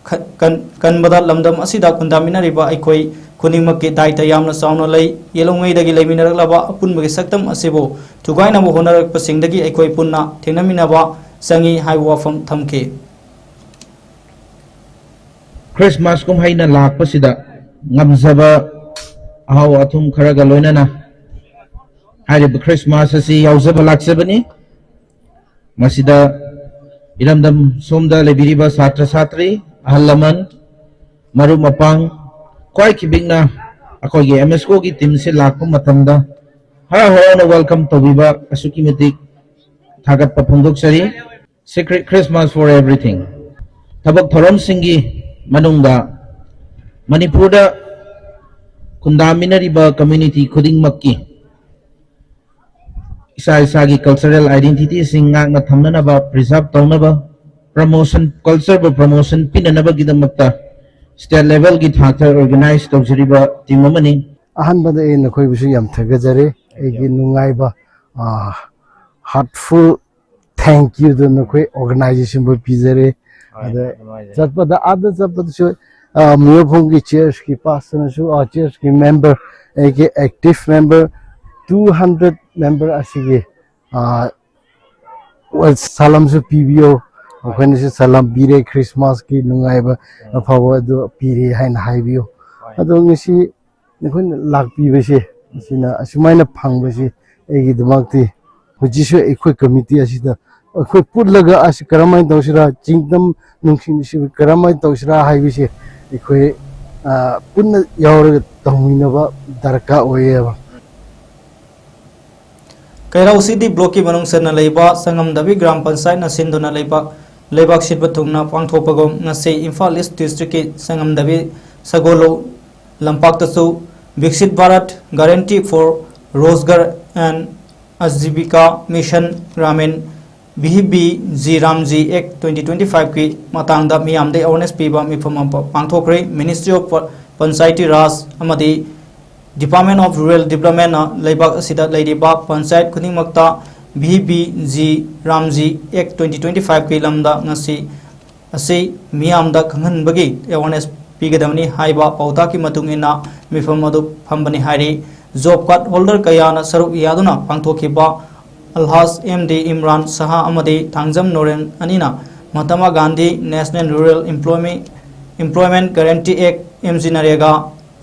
ꯈ-, ꯀꯟ-, ꯀꯟꯕꯗ ꯂꯝꯗꯝ ꯑꯁꯤꯗ ꯈꯨꯟꯗꯥꯃꯤꯟꯅꯔꯤꯕ ꯑꯩꯈꯣꯏ ꯈꯨꯗꯤꯡꯃꯛꯀꯤ ꯗꯥꯏꯇ ꯌꯥꯝꯅ ꯆꯥꯎꯅ ꯂꯩ꯫ ꯌꯦꯜꯍꯧꯉꯩꯗꯒꯤ ꯂꯩꯃꯤꯟꯅꯔꯛꯂꯕ ꯑꯄꯨꯟꯕꯒꯤ ꯁꯛꯇꯝ ꯑꯁꯤꯕꯨ ꯊꯨꯒꯥꯏꯅꯕ ꯍꯣꯠꯅꯔꯛꯄꯁꯤꯡꯗꯒꯤ ꯑꯩꯈꯣꯏ ꯄꯨꯟꯅ ꯊꯦꯡꯅꯃꯤꯟꯅꯕ ꯆꯪꯏ ꯍꯥꯏꯕ ꯋꯥꯐꯝ ꯊꯝꯈꯤ꯫ ꯈ꯭ꯔꯤꯁꯃꯥꯁ ꯀꯨꯝꯍꯩꯅ ꯂꯥꯛꯄꯁꯤꯗ ꯉꯝꯖꯕ ꯑꯍꯥꯎ ꯑꯊꯨꯝ ꯈꯔꯒ ꯂꯣꯏꯅꯅ ꯍꯥꯏꯔꯤꯕ ꯈ꯭ꯔꯤꯁꯃꯥꯁ ꯑꯁꯤ ꯌꯥꯎꯖꯕ ꯂꯥꯛꯆꯕꯅꯤ꯫ ꯃꯁꯤꯗ ꯏꯔꯝꯗꯝ ꯁꯣꯝꯗ ꯂꯩꯕꯤꯔꯤꯕ ꯁꯥꯇ꯭ꯔ ꯁꯥꯇ꯭ꯔꯤ, ꯑꯍꯜ ꯂꯃꯟ, ꯃꯔꯨꯞ ꯃꯄꯥꯡ, ꯈ꯭ꯋꯥꯏ ꯈꯤꯕꯤꯛꯅ ꯑꯩꯈꯣꯏꯒꯤ ꯑꯦꯝ ꯑꯦꯁ ꯀꯣꯒꯤ ꯇꯤꯝꯁꯦ ꯂꯥꯛꯄ ꯃꯇꯝꯗ ꯍꯔꯥꯎ ꯍꯔꯥꯎꯅ ꯋꯦꯜꯀꯝ ꯇꯧꯕꯤꯕ ꯑꯁꯨꯛꯀꯤ ꯃꯇꯤꯛ ꯊꯥꯒꯠꯄ ꯐꯣꯡꯗꯣꯛꯆꯔꯤ꯫ Secret Christmas for everything꯫ ꯊꯕꯛ ꯊꯧꯔꯝꯁꯤꯡꯒꯤ ꯃꯅꯨꯡꯗ ꯃꯅꯤꯄꯨꯔꯗ ꯈꯨꯟꯗꯥꯃꯤꯟꯅꯔꯤꯕ ꯀꯝꯃ꯭ꯌꯨꯅꯤꯇꯤ ꯈꯨꯗꯤꯡꯃꯛꯀꯤ ꯏꯁꯥ ꯏꯁꯥꯒꯤ ꯀꯜꯆꯔꯦꯜ ꯑꯥꯏꯗꯦꯟꯇꯤꯇꯤꯁꯤꯡ ꯉꯥꯛꯅ ꯊꯝꯅꯅꯕ, ꯄ꯭ꯔꯤꯖꯥꯔꯕ ꯇꯧꯅꯕ, ꯄ꯭ꯔꯃꯣꯁꯟ, ꯀꯜꯆꯔꯕꯨ ꯄ꯭ꯔꯃꯣꯁꯟ ꯄꯤꯅꯅꯕꯒꯤꯗꯃꯛꯇ ꯁ꯭ꯇꯦꯠ ꯂꯦꯚꯦꯜꯒꯤ ꯊꯥꯛꯇ ꯑꯣꯔꯒꯅꯥꯏꯖ ꯇꯧꯖꯔꯤꯕ ꯇꯤꯝ ꯑꯃꯅꯤ꯫ ꯑꯍꯥꯟꯕꯗ ꯑꯩ ꯅꯈꯣꯏꯕꯨꯁꯨ ꯌꯥꯝ ꯊꯥꯒꯠꯆꯔꯤ꯫ ꯑꯩꯒꯤ ꯅꯨꯡꯉꯥꯏꯕ, ꯍꯥꯔꯠꯐꯨꯜ ꯊꯦꯡꯛ ꯌꯨꯗꯨ ꯅꯈꯣꯏ ꯑꯣꯔꯒꯅꯥꯏꯖꯦꯁꯟꯕꯨ ꯄꯤꯖꯔꯤ꯫ ꯑꯗ ꯆꯠꯄꯗ, ꯑꯥꯗ ꯆꯠꯄꯗꯁꯨ, ꯃꯤꯌꯣꯐꯝꯒꯤ ꯆꯔꯆꯀꯤ ꯄꯥꯁꯇꯔꯅꯁꯨ, ꯆꯔꯆꯀꯤ ꯃꯦꯝꯕꯔ, ꯑꯩꯒꯤ active member two hundred member ꯑꯁꯤꯒꯤ ꯁꯂꯥꯝꯁꯨ ꯄꯤꯕꯤꯌꯣ꯫ ꯑꯩꯈꯣꯏꯅꯁꯨ ꯁꯂꯥꯝ ꯄꯤꯔꯦ, ꯈ꯭ꯔꯤꯁꯃꯥꯁꯀꯤ ꯅꯨꯡꯉꯥꯏꯕ ꯑꯐꯕ ꯑꯗꯨ ꯄꯤꯔꯦ ꯍꯥꯏꯅ ꯍꯥꯏꯕꯤꯌꯨ꯫ ꯑꯗꯣ ꯉꯁꯤ ꯅꯈꯣꯏꯅ ꯂꯥꯛꯄꯤꯕꯁꯦ, ꯑꯁꯤꯅ, ꯑꯁꯨꯃꯥꯏꯅ ꯐꯪꯕꯁꯤ ꯑꯩꯒꯤꯗꯃꯛꯇꯤ ꯍꯧꯖꯤꯛꯁꯨ ꯑꯩꯈꯣꯏ ꯀꯃꯤꯇꯤ ꯑꯁꯤꯗ ꯑꯩꯈꯣꯏ ꯄꯨꯜꯂꯒ ꯑꯁꯤ ꯀꯔꯝꯍꯥꯏꯅ ꯇꯧꯁꯤꯔꯥ, ꯆꯤꯡꯗꯝ ꯅꯨꯡꯁꯤꯅꯁꯤ ꯀꯔꯝꯍꯥꯏꯅ ꯇꯧꯁꯤꯔꯥ ꯍꯥꯏꯕꯁꯦ ꯑꯩꯈꯣꯏ ꯄꯨꯟꯅ ꯌꯥꯎꯔꯒ ꯇꯧꯃꯤꯟꯅꯕ ꯗꯔꯀꯥꯔ ꯑꯣꯏꯌꯦꯕ꯫ ꯀꯩꯔꯥꯎ ꯁꯤꯇꯤ ꯕ꯭ꯂꯣꯛꯀꯤ ꯃꯅꯨꯡ ꯆꯟꯅ ꯂꯩꯕ ꯁꯪꯉꯝꯗꯕꯤ ꯒ꯭ꯔꯥꯝ ꯄꯟꯆꯥꯌꯠꯅ ꯁꯤꯟꯗꯨꯅ ꯂꯩꯕ ꯂꯩꯕꯥꯛ ꯁꯤꯠꯄ ꯊꯨꯡꯅ ꯄꯥꯡꯊꯣꯛꯄꯒꯨꯝ ꯉꯁꯤ ꯏꯝꯐꯥꯜ ꯏꯁ ꯗꯤꯁꯇ꯭ꯔꯤꯛꯀꯤ ꯁꯪꯉꯝꯗꯕꯤ ꯁꯒꯣꯜꯂꯨ ꯂꯝꯄꯥꯛꯇꯁꯨ Viksit Bharat guarantee for Rozgar and Ajeevika mission Gramin V B G ꯔꯥꯝꯖꯤ act twenty twenty ꯐꯥꯏꯚꯀꯤ ꯃꯇꯥꯡꯗ ꯃꯤꯌꯥꯝꯗ ꯑꯦꯋꯥꯔꯅꯦꯁ ꯄꯤꯕ ꯃꯤꯐꯝ ꯑꯃ ꯄꯥꯡꯊꯣꯛꯈ꯭ꯔꯦ꯫ ꯃꯤꯅꯤꯁꯇ꯭ꯔꯤ ꯑꯣꯐ ꯄꯟꯆꯥꯌꯇꯤ ꯔꯥꯖ ꯑꯃꯗꯤ ꯗꯤꯄꯥꯔꯠꯃꯦꯟ ꯑꯣꯐ ꯔꯨꯔꯦꯜ ꯗꯤꯕ꯭ꯂꯞꯃꯦꯟꯅ ꯂꯩꯕꯥꯛ ꯑꯁꯤꯗ ꯂꯩꯔꯤꯕ ꯄꯟꯆꯥꯌꯠ ꯈꯨꯗꯤꯡꯃꯛꯇ V B G ꯔꯥꯝꯖꯤ act twenty twenty ꯐꯥꯏꯚꯀꯤ ꯂꯝꯗ ꯉꯁꯤ ꯑꯁꯤ ꯃꯤꯌꯥꯝꯗ ꯈꯪꯍꯟꯕꯒꯤ ꯑꯦꯋꯥꯔꯅꯦꯁ ꯄꯤꯒꯗꯕꯅꯤ ꯍꯥꯏꯕ ꯄꯥꯎꯇꯥꯛꯀꯤ ꯃꯇꯨꯡ ꯏꯟꯅ ꯃꯤꯐꯝ ꯑꯗꯨ ꯐꯝꯕꯅꯤ ꯍꯥꯏꯔꯤ꯫ ꯖꯣꯕ ꯀꯥꯔꯗ ꯍꯣꯜꯗꯔ ꯀꯌꯥꯅ ꯁꯔꯨꯛ ꯌꯥꯗꯨꯅ ꯄꯥꯡꯊꯣꯛꯈꯤꯕ ꯑꯜꯍꯥꯖ ꯑꯦꯝ ꯗꯤ ꯏꯝꯔꯥꯟ ꯁꯍꯥ ꯑꯃꯗꯤ ꯊꯥꯡꯖꯝ ꯅꯣꯔꯦꯟ ꯑꯅꯤꯅ Mahatma Gandhi national rural employment guarantee act, M G NREGA,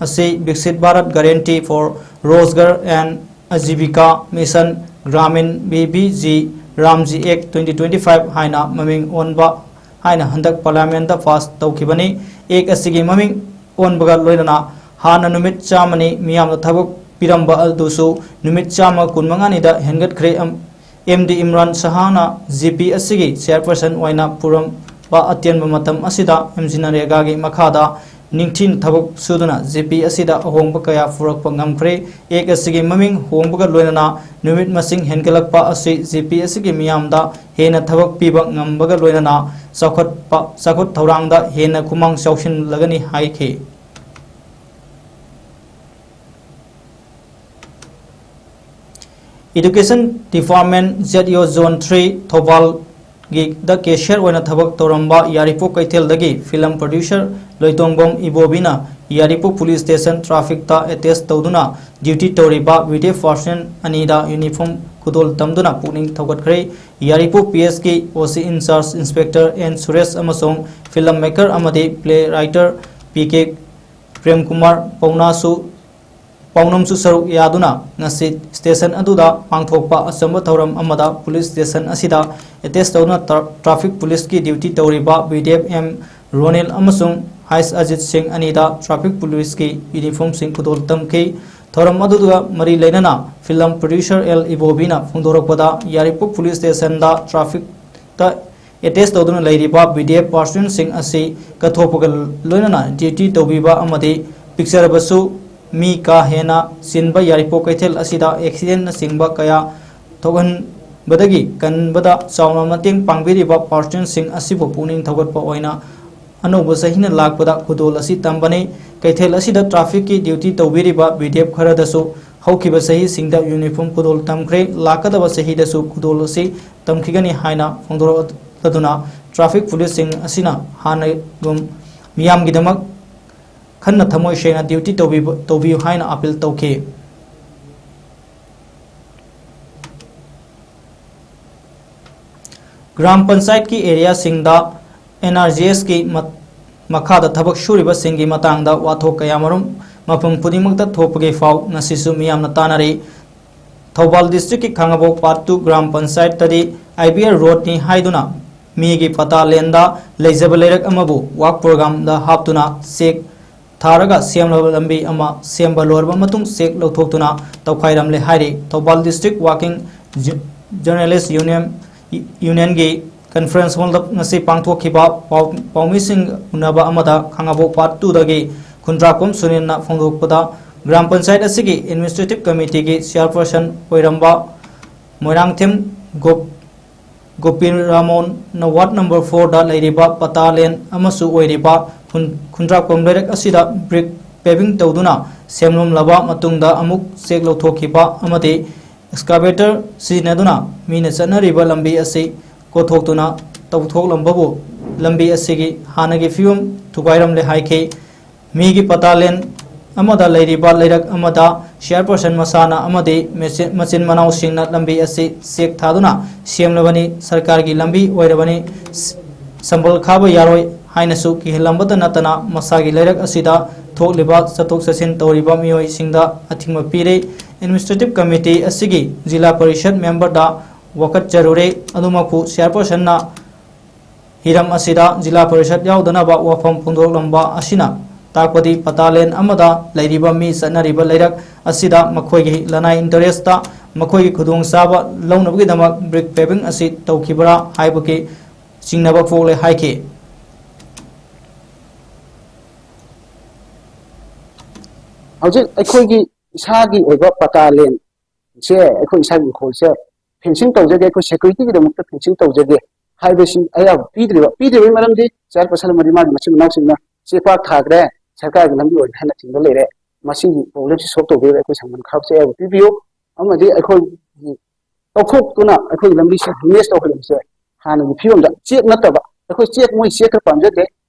ꯑꯁꯤ Viksit Bharat guarantee for Rozgar and Ajeevika mission Gramin, B B G ꯔꯥꯝꯖꯤ act twenty twenty five ꯍꯥꯏꯅ ꯃꯃꯤꯡ ꯑꯣꯟꯕ ꯍꯥꯏꯅ ꯍꯟꯗꯛ ꯄꯥꯔꯂꯤꯌꯥꯃꯦꯟꯗ ꯄꯥꯁ ꯇꯧꯈꯤꯕꯅꯤ꯫ ꯑꯦꯛ ꯑꯁꯤꯒꯤ ꯃꯃꯤꯡ ꯑꯣꯟꯕꯒ ꯂꯣꯏꯅꯅ ꯍꯥꯟꯅ ꯅꯨꯃꯤꯠ ꯆꯥꯝꯃꯅꯤ ꯃꯤꯌꯥꯝꯗ ꯊꯕꯛ ꯄꯤꯔꯝꯕ ꯑꯗꯨꯁꯨ ꯅꯨꯃꯤꯠ ꯆꯥꯝꯃ ꯀꯨꯟꯃꯉꯥꯅꯤꯗ ꯍꯦꯟꯒꯠꯈ꯭ꯔꯦ꯫ M D Imran ꯁꯍꯥꯅ G P ꯑꯁꯤꯒꯤ ꯆꯦꯌꯔꯄꯔꯁꯟ ꯑꯣꯏꯅ ꯄꯨꯔꯝꯕ ꯑꯇꯦꯟꯕ ꯃꯇꯝ ꯑꯁꯤꯗ ꯑꯦꯝ ꯖꯤ ꯅꯔꯦꯒꯥꯒꯤ ꯃꯈꯥꯗ ꯅꯤꯡꯊꯤꯅ ꯊꯕꯛ ꯁꯨꯗꯨꯅ ꯖꯤ ꯄꯤ ꯑꯁꯤꯗ ꯑꯍꯣꯡꯕ ꯀꯌꯥ ꯄꯨꯔꯛꯄ ꯉꯝꯈ꯭ꯔꯦ꯫ ꯑꯦꯛ ꯑꯁꯤꯒꯤ ꯃꯃꯤꯡ ꯍꯣꯡꯕꯒ ꯂꯣꯏꯅꯅ ꯅꯨꯃꯤꯠ ꯃꯁꯤꯡ ꯍꯦꯟꯒꯠꯂꯛꯄ ꯑꯁꯤ ꯖꯤ ꯄꯤ ꯑꯁꯤꯒꯤ ꯃꯤꯌꯥꯝꯗ ꯍꯦꯟꯅ ꯊꯕꯛ ꯄꯤꯕ ꯉꯝꯕꯒ ꯂꯣꯏꯅꯅ ꯆꯥꯎꯈꯠꯄ, ꯆꯥꯎꯈꯠ ꯊꯧꯔꯥꯡꯗ ꯍꯦꯟꯅ ꯈꯨꯃꯥꯡ ꯆꯥꯎꯁꯤꯜꯂꯒꯅꯤ ꯍꯥꯏꯈꯤ꯫ Education Department, Z E O Zone three, ꯊꯧꯕꯥꯜꯒꯤꯗ cashier ꯑꯣꯏꯅ ꯊꯕꯛ ꯇꯧꯔꯝꯕ ꯌꯥꯏꯔꯤꯄꯣꯛ ꯀꯩꯊꯦꯜꯗꯒꯤ film producer ꯂꯣꯏꯇꯣꯡꯕꯝ ꯏꯕꯣꯕꯤꯅ ꯌꯥꯏꯔꯤꯄꯣꯛ police station trafficꯇ attach ꯇꯧꯗꯨꯅ duty ꯇꯧꯔꯤꯕ V D F personnel ꯑꯅꯤꯗ uniform ꯈꯨꯗꯣꯜ ꯇꯝꯗꯨꯅ ꯄꯨꯛꯅꯤꯡ ꯊꯧꯒꯠꯈ꯭ꯔꯦ꯫ ꯌꯥꯏꯔꯤꯄꯣꯛ P S ꯀꯤ O C in charge Inspector N Suresh ꯑꯃꯁꯨꯡ film maker ꯑꯃꯗꯤ play writer P K Premkumar ꯄꯥꯎꯅꯥꯁꯨ, ꯄꯥꯎꯅꯝꯁꯨ ꯁꯔꯨꯛ ꯌꯥꯗꯨꯅ ꯉꯁꯤ station ꯑꯗꯨꯗ ꯄꯥꯡꯊꯣꯛꯄ ꯑꯆꯝꯕ ꯊꯧꯔꯝ ꯑꯃꯗ police station ꯑꯁꯤꯗ attach ꯇꯧꯗꯨꯅ tra-, traffic policeꯀꯤ duty ꯇꯧꯔꯤꯕ V D F M ꯔꯣꯅꯤꯜ ꯑꯃꯁꯨꯡ ꯍꯥꯏꯁ ꯑꯖꯤꯠ ꯁꯤꯡ ꯑꯅꯤꯗ traffic policeꯀꯤ uniformꯁꯤꯡ ꯈꯨꯗꯣꯜ ꯇꯝꯈꯤ꯫ ꯊꯧꯔꯝ ꯑꯗꯨꯒ ꯃꯔꯤ ꯂꯩꯅꯅ film producer L ꯏꯕꯣꯕꯤꯅ ꯐꯣꯡꯗꯣꯔꯛꯄꯗ, ꯌꯥꯏꯔꯤꯄꯣꯛ police stationꯗ trafficꯇ attach ꯇꯧꯗꯨꯅ ꯂꯩꯔꯤꯕ V D F personnelꯁꯤꯡ ꯑꯁꯤ ꯀꯠꯊꯣꯛꯄꯒ ꯂꯣꯏꯅꯅ duty ꯇꯧꯕꯤꯕ ꯑꯃꯗꯤ ꯄꯤꯛꯆꯔꯕꯁꯨ ꯃꯤ ꯀꯥ ꯍꯦꯟꯅ ꯆꯤꯟꯕ ꯌꯥꯏꯔꯤꯄꯣꯛ ꯀꯩꯊꯦꯜ ꯑꯁꯤꯗ accidentꯅꯆꯤꯡꯕ ꯀꯌꯥ ꯊꯣꯛꯍꯟꯕꯗꯒꯤ ꯀꯟꯕꯗ ꯆꯥꯎꯅ ꯃꯇꯦꯡ ꯄꯥꯡꯕꯤꯔꯤꯕ personnelꯁꯤꯡ ꯑꯁꯤꯕꯨ ꯄꯨꯛꯅꯤꯡ ꯊꯧꯒꯠꯄ ꯑꯣꯏꯅ ꯑꯅꯧꯕ ꯆꯍꯤꯅ ꯂꯥꯛꯄꯗ ꯈꯨꯗꯣꯜ ꯑꯁꯤ ꯇꯝꯕꯅꯤ꯫ ꯀꯩꯊꯦꯜ ꯑꯁꯤꯗ trafficꯀꯤ duty ꯇꯧꯕꯤꯔꯤꯕ V D F ꯈꯔꯗꯁꯨ ꯍꯧꯈꯤꯕ ꯆꯍꯤꯁꯤꯡꯗ uniform ꯈꯨꯗꯣꯜ ꯇꯝꯈ꯭ꯔꯦ꯫ ꯂꯥꯛꯀꯗꯕ ꯆꯍꯤꯗꯁꯨ ꯈꯨꯗꯣꯜ ꯑꯁꯤ ꯇꯝꯈꯤꯒꯅꯤ ꯍꯥꯏꯅ ꯐꯣꯡꯗꯣꯔꯛꯂꯗꯨꯅ traffic policeꯁꯤꯡ ꯑꯁꯤꯅ ꯍꯥꯟꯅꯒꯨꯝ ꯃꯤꯌꯥꯝꯒꯤꯗꯃꯛ ꯈꯟꯅ ꯊꯃꯣꯏ ꯁꯦꯡꯅ duty ꯇꯧꯕꯤꯕ, ꯇꯧꯕꯤꯌꯨ ꯍꯥꯏꯅ appeal ꯇꯧꯈꯤ꯫ ꯒ꯭ꯔꯥꯝ ꯄꯟꯆꯥꯌꯠꯀꯤ areaꯁꯤꯡꯗ N R G Sꯀꯤ ꯃꯠ-, ꯃꯈꯥꯗ ꯊꯕꯛ ꯁꯨꯔꯤꯕꯁꯤꯡꯒꯤ ꯃꯇꯥꯡꯗ ꯋꯥꯊꯣꯛ ꯀꯌꯥꯃꯔꯨꯝ ꯃꯐꯝ ꯈꯨꯗꯤꯡꯃꯛꯇ ꯊꯣꯛꯄꯒꯤ ꯄꯥꯎ ꯉꯁꯤꯁꯨ ꯃꯤꯌꯥꯝꯅ ꯇꯥꯅꯔꯤ꯫ ꯊꯧꯕꯥꯜ ꯗꯤꯁꯇ꯭ꯔꯤꯛꯀꯤ ꯈꯥꯉꯕꯣꯛ ꯄꯥꯔꯠ ꯇꯨ ꯒ꯭ꯔꯥꯝ ꯄꯟꯆꯥꯌꯠꯇꯗꯤ ꯑꯥꯏ ꯕꯤ ꯑꯥꯔ ꯔꯣꯗꯅꯤ ꯍꯥꯏꯗꯨꯅ ꯃꯤꯒꯤ ꯄꯇꯥ ꯂꯦꯟꯗ ꯂꯩꯖꯕ ꯂꯩꯔꯛ ꯑꯃꯕꯨ ꯋꯥꯛ ꯄ꯭ꯔꯣꯒ꯭ꯔꯥꯝꯗ ꯍꯥꯞꯇꯨꯅ ꯆꯦꯛ ꯊꯥꯔꯒ ꯁꯦꯝꯂꯕ ꯂꯝꯕꯤ ꯑꯃ ꯁꯦꯝꯕ ꯂꯣꯏꯔꯕ ꯃꯇꯨꯡ ꯆꯦꯛ ꯂꯧꯊꯣꯛꯇꯨꯅ ꯇꯧꯈꯥꯏꯔꯝꯂꯦ ꯍꯥꯏꯔꯤ꯫ ꯊꯧꯕꯥꯜ ꯗꯤꯁꯇ꯭ꯔꯤꯛ ꯋꯥꯔꯀꯤꯡ ꯖ-, ꯖꯔꯅꯦꯂꯤꯁ ꯌꯨꯅꯤꯌꯟ, ꯌꯨꯅꯤꯌꯟꯒꯤ ꯀꯟꯐ꯭ꯔꯦꯟꯁ ꯍꯣꯜꯗ ꯉꯁꯤ ꯄꯥꯡꯊꯣꯛꯈꯤꯕ ꯄꯥꯎ-, ꯄꯥꯎꯃꯤꯁꯤꯡ ꯎꯅꯕ ꯑꯃꯗ ꯈꯥꯉꯕꯣꯛ ꯄꯥꯔꯠ ꯇꯨꯗꯒꯤ ꯈꯨꯟꯗ꯭ꯔꯥꯛꯄꯝ ꯁꯨꯅꯤꯜꯅ ꯐꯣꯡꯗꯣꯛꯄꯗ, ꯒ꯭ꯔꯥꯝ ꯄꯟꯆꯥꯌꯠ ꯑꯁꯤꯒꯤ ꯑꯦꯗꯃꯤꯅꯤꯁꯇ꯭ꯔꯦꯇꯤꯚ ꯀꯃꯤꯇꯤꯒꯤ ꯆꯤꯌꯥꯔꯄꯔꯁꯟ ꯑꯣꯏꯔꯝꯕ ꯃꯣꯏꯔꯥꯡꯊꯦꯝ ꯒꯣꯞ-, ꯒꯣꯄꯤꯔꯥꯃꯣꯟꯅ ꯋꯥꯔꯗ ꯅꯝꯕꯔ ꯐꯣꯔꯗ ꯂꯩꯔꯤꯕ ꯄꯇꯥ ꯂꯦꯟ ꯑꯃꯁꯨ ꯑꯣꯏꯔꯤꯕ ꯈꯨꯟ-, ꯈꯨꯟꯗ꯭ꯔꯥꯛꯄꯝ ꯂꯩꯔꯛ ꯑꯁꯤꯗ ꯕ꯭ꯔꯤꯛ ꯄꯦꯚꯤꯡ ꯇꯧꯗꯨꯅ ꯁꯦꯝꯂꯝꯂꯕ ꯃꯇꯨꯡꯗ ꯑꯃꯨꯛ ꯆꯦꯛ ꯂꯧꯊꯣꯛꯈꯤꯕ ꯑꯃꯗꯤ ꯑꯦꯛꯁꯀꯥꯚꯦꯇꯔ ꯁꯤꯖꯤꯟꯅꯗꯨꯅ ꯃꯤꯅ ꯆꯠꯅꯔꯤꯕ ꯂꯝꯕꯤ ꯑꯁꯤ ꯀꯣꯊꯣꯛꯇꯨꯅ ꯇꯧꯊꯣꯛꯂꯝꯕꯕꯨ ꯂꯝꯕꯤ ꯑꯁꯤꯒꯤ ꯍꯥꯟꯅꯒꯤ ꯐꯤꯕꯝ ꯊꯨꯒꯥꯏꯔꯝꯂꯦ ꯍꯥꯏꯈꯤ꯫ ꯃꯤꯒꯤ ꯄꯇꯥ ꯂꯦꯟ ꯑꯃꯗ ꯂꯩꯔꯤꯕ ꯂꯩꯔꯛ ꯑꯃꯗ ꯆꯤꯌꯥꯔꯄꯔꯁꯟ ꯃꯁꯥꯅ ꯑꯃꯗꯤ ꯃꯦꯆꯤꯟ-, ꯃꯆꯤꯟ ꯃꯅꯥꯎꯁꯤꯡꯅ ꯂꯝꯕꯤ ꯑꯁꯤ ꯆꯦꯛ ꯊꯥꯗꯨꯅ ꯁꯦꯝꯂꯕꯅꯤ, ꯁꯔꯀꯥꯔꯒꯤ ꯂꯝꯕꯤ ꯑꯣꯏꯔꯕꯅꯤ, ꯁ-, ꯁꯝꯕꯜ ꯈꯥꯕ ꯌꯥꯔꯣꯏ ꯍꯥꯏꯅꯁꯨ ꯀꯤꯍꯜꯂꯝꯕꯇ ꯅꯠꯇꯅ ꯃꯁꯥꯒꯤ ꯂꯩꯔꯛ ꯑꯁꯤꯗ ꯊꯣꯛꯂꯤꯕ ꯆꯠꯊꯣꯛ ꯆꯠꯁꯤꯟ ꯇꯧꯔꯤꯕ ꯃꯤꯑꯣꯏꯁꯤꯡꯗ ꯑꯊꯤꯡꯕ ꯄꯤꯔꯦ꯫ ꯑꯦꯗꯃꯤꯅꯤꯁꯇ꯭ꯔꯦꯇꯤꯚ ꯀꯃꯤꯇꯤ ꯑꯁꯤꯒꯤ ꯖꯤꯂꯥ ꯄꯔꯤꯁꯗ ꯃꯦꯝꯕꯔꯗ ꯋꯥꯀꯠꯆꯔꯨꯔꯦ꯫ ꯑꯗꯨꯃꯛꯄꯨ ꯆꯤꯌꯥꯔꯄꯔꯁꯟꯅ ꯍꯤꯔꯝ ꯑꯁꯤꯗ ꯖꯤꯂꯥ ꯄꯔꯤꯁꯗ ꯌꯥꯎꯗꯅꯕ ꯋꯥꯐꯝ ꯐꯣꯡꯗꯣꯛꯂꯝꯕ ꯑꯁꯤꯅ ꯇꯥꯛꯄꯗꯤ ꯄꯇꯥ ꯂꯦꯟ ꯑꯃꯗ ꯂꯩꯔꯤꯕ ꯃꯤ ꯆꯠꯅꯔꯤꯕ ꯂꯩꯔꯛ ꯑꯁꯤꯗ ꯃꯈꯣꯏꯒꯤ ꯂꯅꯥꯏ ꯏꯟꯇꯔꯦꯁꯇ ꯃꯈꯣꯏꯒꯤ ꯈꯨꯗꯣꯡꯆꯥꯕ ꯂꯧꯅꯕꯒꯤꯗꯃꯛ ꯕ꯭ꯔꯤꯛ ꯄꯦꯚꯤꯡ ꯑꯁꯤ ꯇꯧꯈꯤꯕ꯭ꯔꯥ ꯍꯥꯏꯕꯒꯤ ꯆꯤꯡꯅꯕ ꯄꯣꯛꯂꯦ ꯍꯥꯏꯈꯤ꯫ ꯍꯧꯖꯤꯛ ꯑꯩꯈꯣꯏꯒꯤ ꯏꯁꯥꯒꯤ ꯑꯣꯏꯕ ꯄꯇꯥ ꯂꯦꯟꯁꯦ, ꯑꯩꯈꯣꯏ ꯏꯁꯥꯒꯤ ꯏꯪꯈꯣꯜꯁꯦ ꯐꯦꯟꯁꯤꯡ ꯇꯧꯖꯒꯦ, ꯑꯩꯈꯣꯏ ꯁꯦꯀ꯭ꯌꯨꯔꯤꯇꯤꯒꯤꯗꯃꯛꯇ ꯐꯦꯟꯁꯤꯡ ꯇꯧꯖꯒꯦ ꯍꯥꯏꯕꯁꯤ ꯑꯌꯥꯕ ꯄꯤꯗ꯭ꯔꯤꯕ꯫ ꯄꯤꯗ꯭ꯔꯤꯕꯒꯤ ꯃꯔꯝꯗꯤ ꯆꯤꯌꯥꯔꯄꯔꯁꯟ ꯑꯃꯗꯤ ꯃꯥꯒꯤ ꯃꯆꯤꯟ ꯃꯅꯥꯎꯁꯤꯡꯅ ꯆꯦ ꯄꯥꯛ ꯊꯥꯈ꯭ꯔꯦ, ꯁꯔꯀꯥꯔꯒꯤ ꯂꯝꯕꯤ ꯑꯣꯏꯔꯦ ꯍꯥꯏꯅ ꯊꯤꯡꯕ ꯂꯩꯔꯦ꯫ ꯃꯁꯤꯒꯤ ꯄ꯭ꯔꯣꯕ꯭ꯂꯦꯝꯁꯤ ꯁꯣꯜꯕ ꯇꯧꯕꯤꯔꯒ ꯑꯩꯈꯣꯏ ꯁꯪꯒꯟ ꯈꯥꯕꯁꯦ ꯑꯌꯥꯕ ꯄꯤꯕꯤꯌꯨ꯫ ꯑꯃꯗꯤ ꯑꯩꯈꯣꯏꯒꯤ ꯇꯧꯊꯣꯛꯇꯨꯅ ꯑꯩꯈꯣꯏꯒꯤ ꯂꯝꯕꯤꯁꯦ ꯗ꯭ꯔꯦꯅꯦꯖ ꯇꯧꯍꯜꯂꯤꯕꯁꯦ ꯍꯥꯟꯅꯒꯤ ꯐꯤꯕꯝꯗ, ꯆꯦꯛ ꯅꯠꯇꯕ, ꯑꯩꯈꯣꯏ ꯆꯦꯛ, ꯃꯣꯏ ꯆꯦꯛ ꯈꯔ ꯄꯥꯝꯖꯗꯦ꯫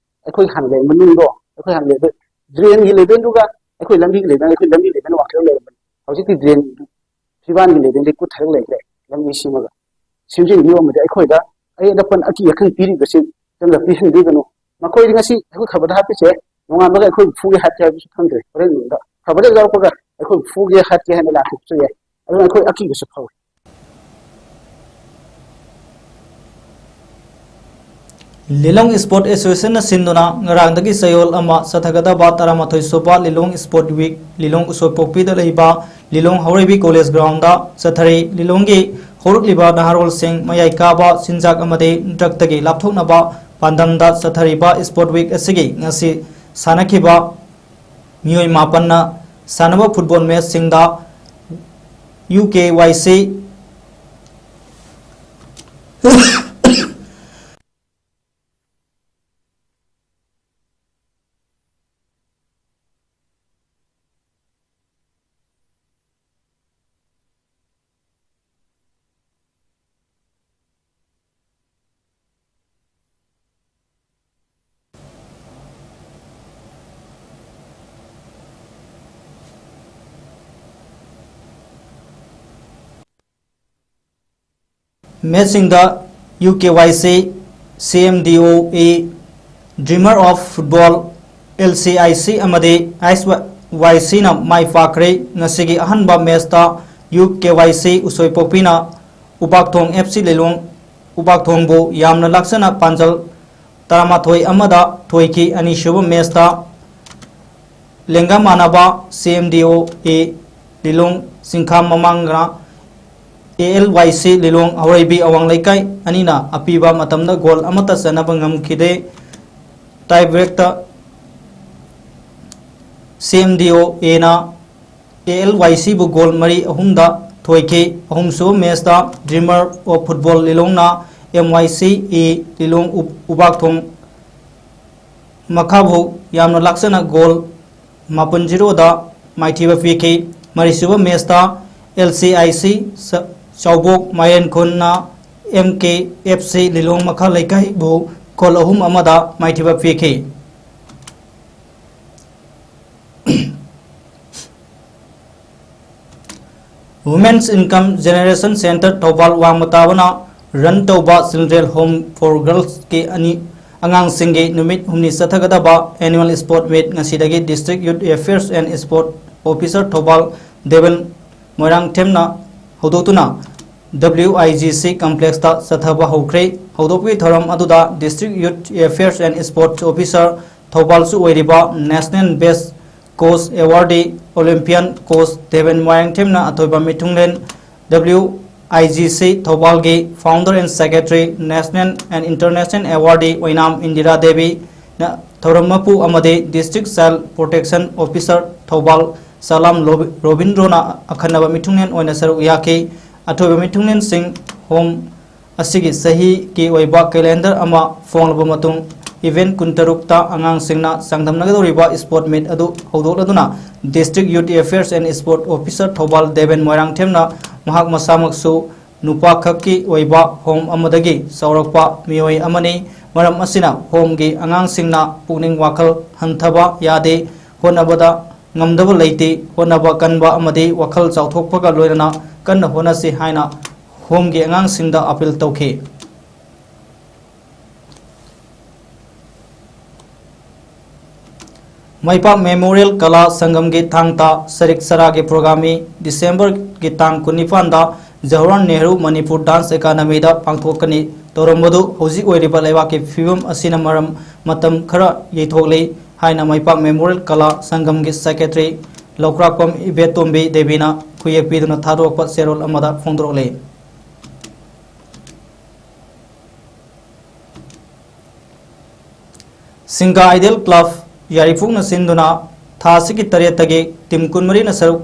ꯑꯩꯈꯣꯏ ꯍꯥꯟꯅ ꯂꯩꯔꯝꯕ ꯅꯨꯡꯗꯣ, ꯑꯩꯈꯣꯏ ꯍꯥꯟꯅ ꯂꯩꯔꯝꯕ ꯗ꯭ꯔꯦꯟꯒꯤ ꯂꯦꯚꯦꯜꯗꯨꯒ ꯑꯩꯈꯣꯏ ꯂꯝꯕꯤꯒꯤ ꯂꯦꯚꯦꯜ, ꯑꯩꯈꯣꯏ ꯂꯝꯕꯤ ꯂꯦꯚꯦꯜ ꯋꯥꯡꯈꯠꯂ ꯂꯩꯔꯝꯕꯅꯤ꯫ ꯍꯧꯖꯤꯛꯇꯤ ꯗ꯭ꯔꯦꯟ ꯐꯤꯕꯥꯟꯒꯤ ꯂꯦꯚꯦꯜꯗꯤ ꯀꯨꯠꯊꯔꯒ ꯂꯩꯈ꯭ꯔꯦ꯫ ꯂꯝꯕꯤ ꯁꯦꯝꯃꯒ ꯁꯦꯝꯖꯤꯟꯕꯤꯌꯨ ꯑꯃꯗꯤ ꯑꯩꯈꯣꯏꯗ ꯑꯌꯦꯠ ꯑꯄꯟ ꯑꯀꯤ ꯑꯈꯪ ꯄꯤꯔꯤꯕꯁꯤ ꯆꯪꯗ ꯄꯤꯍꯟꯕꯤꯒꯅꯨ꯫ ꯃꯈꯣꯏꯗꯤ ꯉꯁꯤ ꯑꯩꯈꯣꯏ ꯈꯕꯔꯗ ꯍꯥꯞꯄꯤꯁꯦ, ꯅꯣꯡꯉꯥꯟꯕꯒ ꯑꯩꯈꯣꯏ ꯐꯨꯒꯦ ꯍꯥꯠꯀꯦ ꯍꯥꯏꯕꯁꯨ ꯈꯪꯗ꯭ꯔꯦ꯫ ꯍꯣꯔꯦꯟ ꯅꯨꯡꯗ ꯈꯕꯔꯗ ꯌꯥꯎꯔꯛꯄꯒ ꯑꯩꯈꯣꯏ ꯐꯨꯒꯦ ꯍꯥꯠꯀꯦ ꯍꯥꯏꯅ ꯂꯥꯛꯈꯤꯕꯁꯨ ꯌꯥꯏ꯫ ꯑꯗꯨꯅ ꯑꯩꯈꯣꯏ ꯑꯀꯤꯕꯁꯨ ꯐꯥꯎꯏ꯫ ꯂꯤꯂꯣꯡ Sport Associationꯅ ꯁꯤꯟꯗꯨꯅ ꯉꯔꯥꯡꯗꯒꯤ ꯆꯌꯣꯜ ꯑꯃ ꯆꯠꯊꯒꯗꯕ ꯇꯔꯥꯃꯥꯊꯣꯏ ꯁꯨꯕ ꯂꯤꯂꯣꯡ Sport Week ꯂꯤꯂꯣꯡ ꯎꯁꯣꯏꯄꯣꯛꯄꯤꯗ ꯂꯩꯕ ꯂꯤꯂꯣꯡ ꯍꯧꯔꯩꯕꯤ ꯀꯣꯂꯦꯖ ꯒ꯭ꯔꯥꯎꯟꯗ ꯆꯠꯊꯔꯤ꯫ ꯂꯤꯂꯣꯡꯒꯤ ꯍꯧꯔꯛꯂꯤꯕ ꯅꯍꯥꯔꯣꯜꯁꯤꯡ ꯃꯌꯥꯏ ꯀꯥꯕ ꯆꯤꯟꯖꯥꯛ ꯑꯃꯗꯤ ꯗ꯭ꯔꯒꯇꯒꯤ ꯂꯥꯞꯊꯣꯛꯅꯕ ꯄꯥꯟꯗꯝꯗ ꯆꯠꯊꯔꯤꯕ Sport Week ꯑꯁꯤꯒꯤ ꯉꯁꯤ ꯁꯥꯟꯅꯈꯤꯕ ꯃꯤꯑꯣꯏ ꯃꯥꯄꯟꯅ ꯁꯥꯟꯅꯕ ꯐꯨꯠꯕꯣꯜ ꯃꯦꯆꯁꯤꯡꯗ ꯌꯨ ꯀꯦ ꯋꯥꯏ ꯁꯤ ꯃꯦꯆꯁꯤꯡꯗ ꯌꯨ ꯀꯦ ꯋꯥꯏ ꯁꯤ, ꯁꯤ ꯑꯦꯝ ꯗꯤ ꯑꯣ ꯑꯦ, Dreamer of Football, L C I C ꯑꯃꯗꯤ ꯑꯥꯏ ꯑꯦꯁ ꯋꯥꯏ ꯁꯤꯅ ꯃꯥꯏ ꯄꯥꯛꯈ꯭ꯔꯦ꯫ ꯉꯁꯤꯒꯤ ꯑꯍꯥꯟꯕ ꯃꯦꯆꯇ ꯌꯨ ꯀꯦ ꯋꯥꯏ ꯁꯤ ꯎꯁꯣꯏꯄꯣꯛꯄꯤꯅ ꯎꯕꯥꯛꯊꯣꯡ ꯑꯦꯐ ꯁꯤ ꯂꯤꯂꯣꯡ ꯎꯕꯥꯛꯊꯣꯡꯕꯨ ꯌꯥꯝꯅ ꯂꯥꯛꯆꯅ ꯄꯥꯟꯖꯜ ꯇꯔꯥꯃꯥꯊꯣꯏ ꯑꯃꯗ ꯊꯣꯏꯈꯤ꯫ ꯑꯅꯤꯁꯨꯕ ꯃꯦꯆꯇ ꯂꯦꯡꯒꯥ ꯃꯥꯟꯅꯕ ꯁꯤ ꯑꯦꯝ ꯗꯤ ꯑꯣ ꯑꯦ ꯂꯤꯂꯣꯡ ꯆꯤꯡꯈꯥ ꯃꯃꯥꯡꯒ ꯑꯦ ꯑꯦꯜ ꯋꯥꯏ ꯁꯤ ꯂꯤꯂꯣꯡ ꯍꯧꯔꯩꯕꯤ ꯑꯋꯥꯡ ꯂꯩꯀꯥꯏ ꯑꯅꯤꯅ ꯑꯄꯤꯕ ꯃꯇꯝꯗ ꯒꯣꯜ ꯑꯃꯠꯇ ꯆꯟꯅꯕ ꯉꯝꯈꯤꯗꯦ꯫ ꯇꯥꯏ ꯕ꯭ꯔꯦꯛꯇ ꯁꯤ ꯑꯦꯝ ꯗꯤ ꯑꯣ ꯑꯦꯅ ꯑꯦ ꯑꯦꯜ ꯋꯥꯏ ꯁꯤꯕꯨ ꯒꯣꯜ ꯃꯔꯤ ꯑꯍꯨꯝꯗ ꯊꯣꯏꯈꯤ꯫ ꯑꯍꯨꯝꯁꯨꯕ ꯃꯦꯆꯇ Dreamer of Football ꯂꯤꯂꯣꯡꯅ ꯑꯦꯝ ꯋꯥꯏ ꯁꯤ ꯑꯦ ꯂꯤꯂꯣꯡ ꯎ-, ꯎꯕꯥꯛꯊꯣꯡ ꯃꯈꯥꯕꯨ ꯌꯥꯝꯅ ꯂꯥꯛꯆꯅ ꯒꯣꯜ ꯃꯥꯄꯟ ꯖꯤꯔꯣꯗ ꯃꯥꯏꯊꯤꯕ ꯄꯤꯈꯤ꯫ ꯃꯔꯤꯁꯨꯕ ꯃꯦꯆꯇ ꯑꯦꯜ ꯁꯤ ꯑꯥꯏ ꯁꯤ ꯆ-, ꯆꯥꯎꯕꯣꯛ ꯃꯥꯏꯔꯦꯟꯈꯣꯟꯅ ꯑꯦꯝ ꯀꯦ ꯑꯦꯐ ꯁꯤ ꯂꯤꯂꯣꯡ ꯃꯈꯥ ꯂꯩꯀꯥꯏꯕꯨ ꯒꯣꯜ ꯑꯍꯨꯝ ꯑꯃꯗ ꯃꯥꯏꯊꯤꯕ ꯄꯤꯈꯤ꯫ Women's Income Generation Centre Thoubal ꯋꯥꯡꯃ ꯇꯥꯕꯅ run ꯇꯧꯕ Children Home for Girlsꯀꯤ ꯑꯅꯤ, ꯑꯉꯥꯡꯁꯤꯡꯒꯤ ꯅꯨꯃꯤꯠ ꯍꯨꯝꯅꯤ ꯆꯠꯊꯒꯗꯕ annual sport meet ꯉꯁꯤꯗꯒꯤ District Youth Affairs and Sport Officer Thoubal ꯗꯦꯕꯟ ꯃꯣꯏꯔꯥꯡꯊꯦꯝꯅ ꯍꯧꯗꯣꯛꯇꯨꯅ W I G C complexꯇ ꯆꯠꯊꯕ ꯍꯧꯈ꯭ꯔꯦ꯫ ꯍꯧꯗꯣꯛꯄꯒꯤ ꯊꯧꯔꯝ ꯑꯗꯨꯗ District Youth Affairs and Sports Officer ꯊꯧꯕꯥꯜꯁꯨ ꯑꯣꯏꯔꯤꯕ National Best Coach Awardee Olympian Coach Deben ꯃꯣꯏꯔꯥꯡꯊꯦꯝꯅ ꯑꯊꯣꯏꯕ ꯃꯤꯊꯨꯡꯂꯦꯟ W I G C ꯊꯧꯕꯥꯜꯒꯤ Founder and Secretary, National and International Awardee ꯑꯣꯏꯅꯥꯝ ꯏꯟꯗꯤꯔꯥ ꯗꯦꯕꯤꯅ ꯊꯧꯔꯝ ꯃꯄꯨ ꯑꯃꯗꯤ District Child Protection Officer Thoubal Salam ꯂꯣꯕꯤ-, ꯔꯣꯕꯤꯟꯗ꯭ꯔꯣꯅ ꯑꯈꯟꯅꯕ ꯃꯤꯊꯨꯡꯂꯦꯟ ꯑꯣꯏꯅ ꯁꯔꯨꯛ ꯌꯥꯈꯤ꯫ ꯑꯊꯣꯏꯕ ꯃꯤꯊꯨꯡꯂꯦꯟꯁꯤꯡ ꯍꯣꯝ ꯑꯁꯤꯒꯤ ꯆꯍꯤꯒꯤ ꯑꯣꯏꯕ calendar ꯑꯃ ꯐꯣꯡꯂꯕ ꯃꯇꯨꯡ, event ꯀꯨꯟꯇꯔꯨꯛꯇ ꯑꯉꯥꯡꯁꯤꯡꯅ ꯆꯥꯡꯗꯝꯅꯒꯗꯧꯔꯤꯕ sport meet ꯑꯗꯨ ꯍꯧꯗꯣꯛꯂꯗꯨꯅ, District Youth Affairs and Sport Officer Thoubal Deben ꯃꯣꯏꯔꯥꯡꯊꯦꯝꯅ ꯃꯍꯥꯛ ꯃꯁꯥꯃꯛꯁꯨ ꯅꯨꯄꯥ ꯈꯛꯀꯤ ꯑꯣꯏꯕ ꯍꯣꯝ ꯑꯃꯗꯒꯤ ꯆꯥꯎꯔꯛꯄ ꯃꯤꯑꯣꯏ ꯑꯃꯅꯤ꯫ ꯃꯔꯝ ꯑꯁꯤꯅ ꯍꯣꯝꯒꯤ ꯑꯉꯥꯡꯁꯤꯡꯅ ꯄꯨꯛꯅꯤꯡ ꯋꯥꯈꯜ ꯍꯟꯊꯕ ꯌꯥꯗꯦ, ꯍꯣꯠꯅꯕꯗ ꯉꯝꯗꯕ ꯂꯩꯇꯦ, ꯍꯣꯠꯅꯕ ꯀꯟꯕ ꯑꯃꯗꯤ ꯋꯥꯈꯜ ꯆꯥꯎꯊꯣꯛꯄꯒ ꯂꯣꯏꯅꯅ ꯀꯟꯅ ꯍꯣꯠꯅꯁꯤ ꯍꯥꯏꯅ ꯍꯣꯝꯒꯤ ꯑꯉꯥꯡꯁꯤꯡꯗ appeal ꯇꯧꯈꯤ꯫ ꯃꯩꯄꯥꯛ Memorial ꯀꯂꯥ ꯁꯪꯒꯝꯒꯤ ꯊꯥꯡ ꯇꯥ ꯁꯔꯤꯛ ꯁꯔꯥꯒꯤ programme Decemberꯒꯤ ꯇꯥꯡ ꯀꯨꯟꯅꯤꯄꯥꯟꯗ ꯖꯋꯥꯍꯔꯂꯥꯜ ꯅꯦꯍꯔꯨ ꯃꯅꯤꯄꯨꯔ Dance Academyꯗ ꯄꯥꯡꯊꯣꯛꯀꯅꯤ꯫ ꯊꯧꯔꯝ ꯑꯗꯨ ꯍꯧꯖꯤꯛ ꯑꯣꯏꯔꯤꯕ ꯂꯩꯕꯥꯛꯀꯤ ꯐꯤꯕꯝ ꯑꯁꯤꯅ ꯃꯔꯝ ꯃꯇꯝ ꯈꯔ ꯌꯩꯊꯣꯛꯂꯤ ꯍꯥꯏꯅ ꯃꯩꯄꯥꯛ Memorial ꯀꯂꯥ ꯁꯪꯒꯝꯒꯤ Secretary ꯂꯧꯀ꯭ꯔꯥꯛꯄꯝ ꯏꯕꯦꯇꯣꯝꯕꯤ ꯗꯦꯕꯤꯅ ꯈꯨꯌꯦꯛ ꯄꯤꯗꯨꯅ ꯊꯥꯗꯣꯔꯛꯄ ꯆꯦꯔꯣꯜ ꯑꯃꯗ ꯐꯣꯡꯗꯣꯔꯛꯂꯤ꯫ ꯁꯤꯡꯒꯥ Idol Club ꯌꯥꯏꯔꯤꯄꯣꯛꯅ ꯁꯤꯟꯗꯨꯅ ꯊꯥ ꯑꯁꯤꯒꯤ ꯇꯔꯦꯠꯇꯒꯤ team ꯀꯨꯟꯃꯔꯤꯅ ꯁꯔꯨꯛ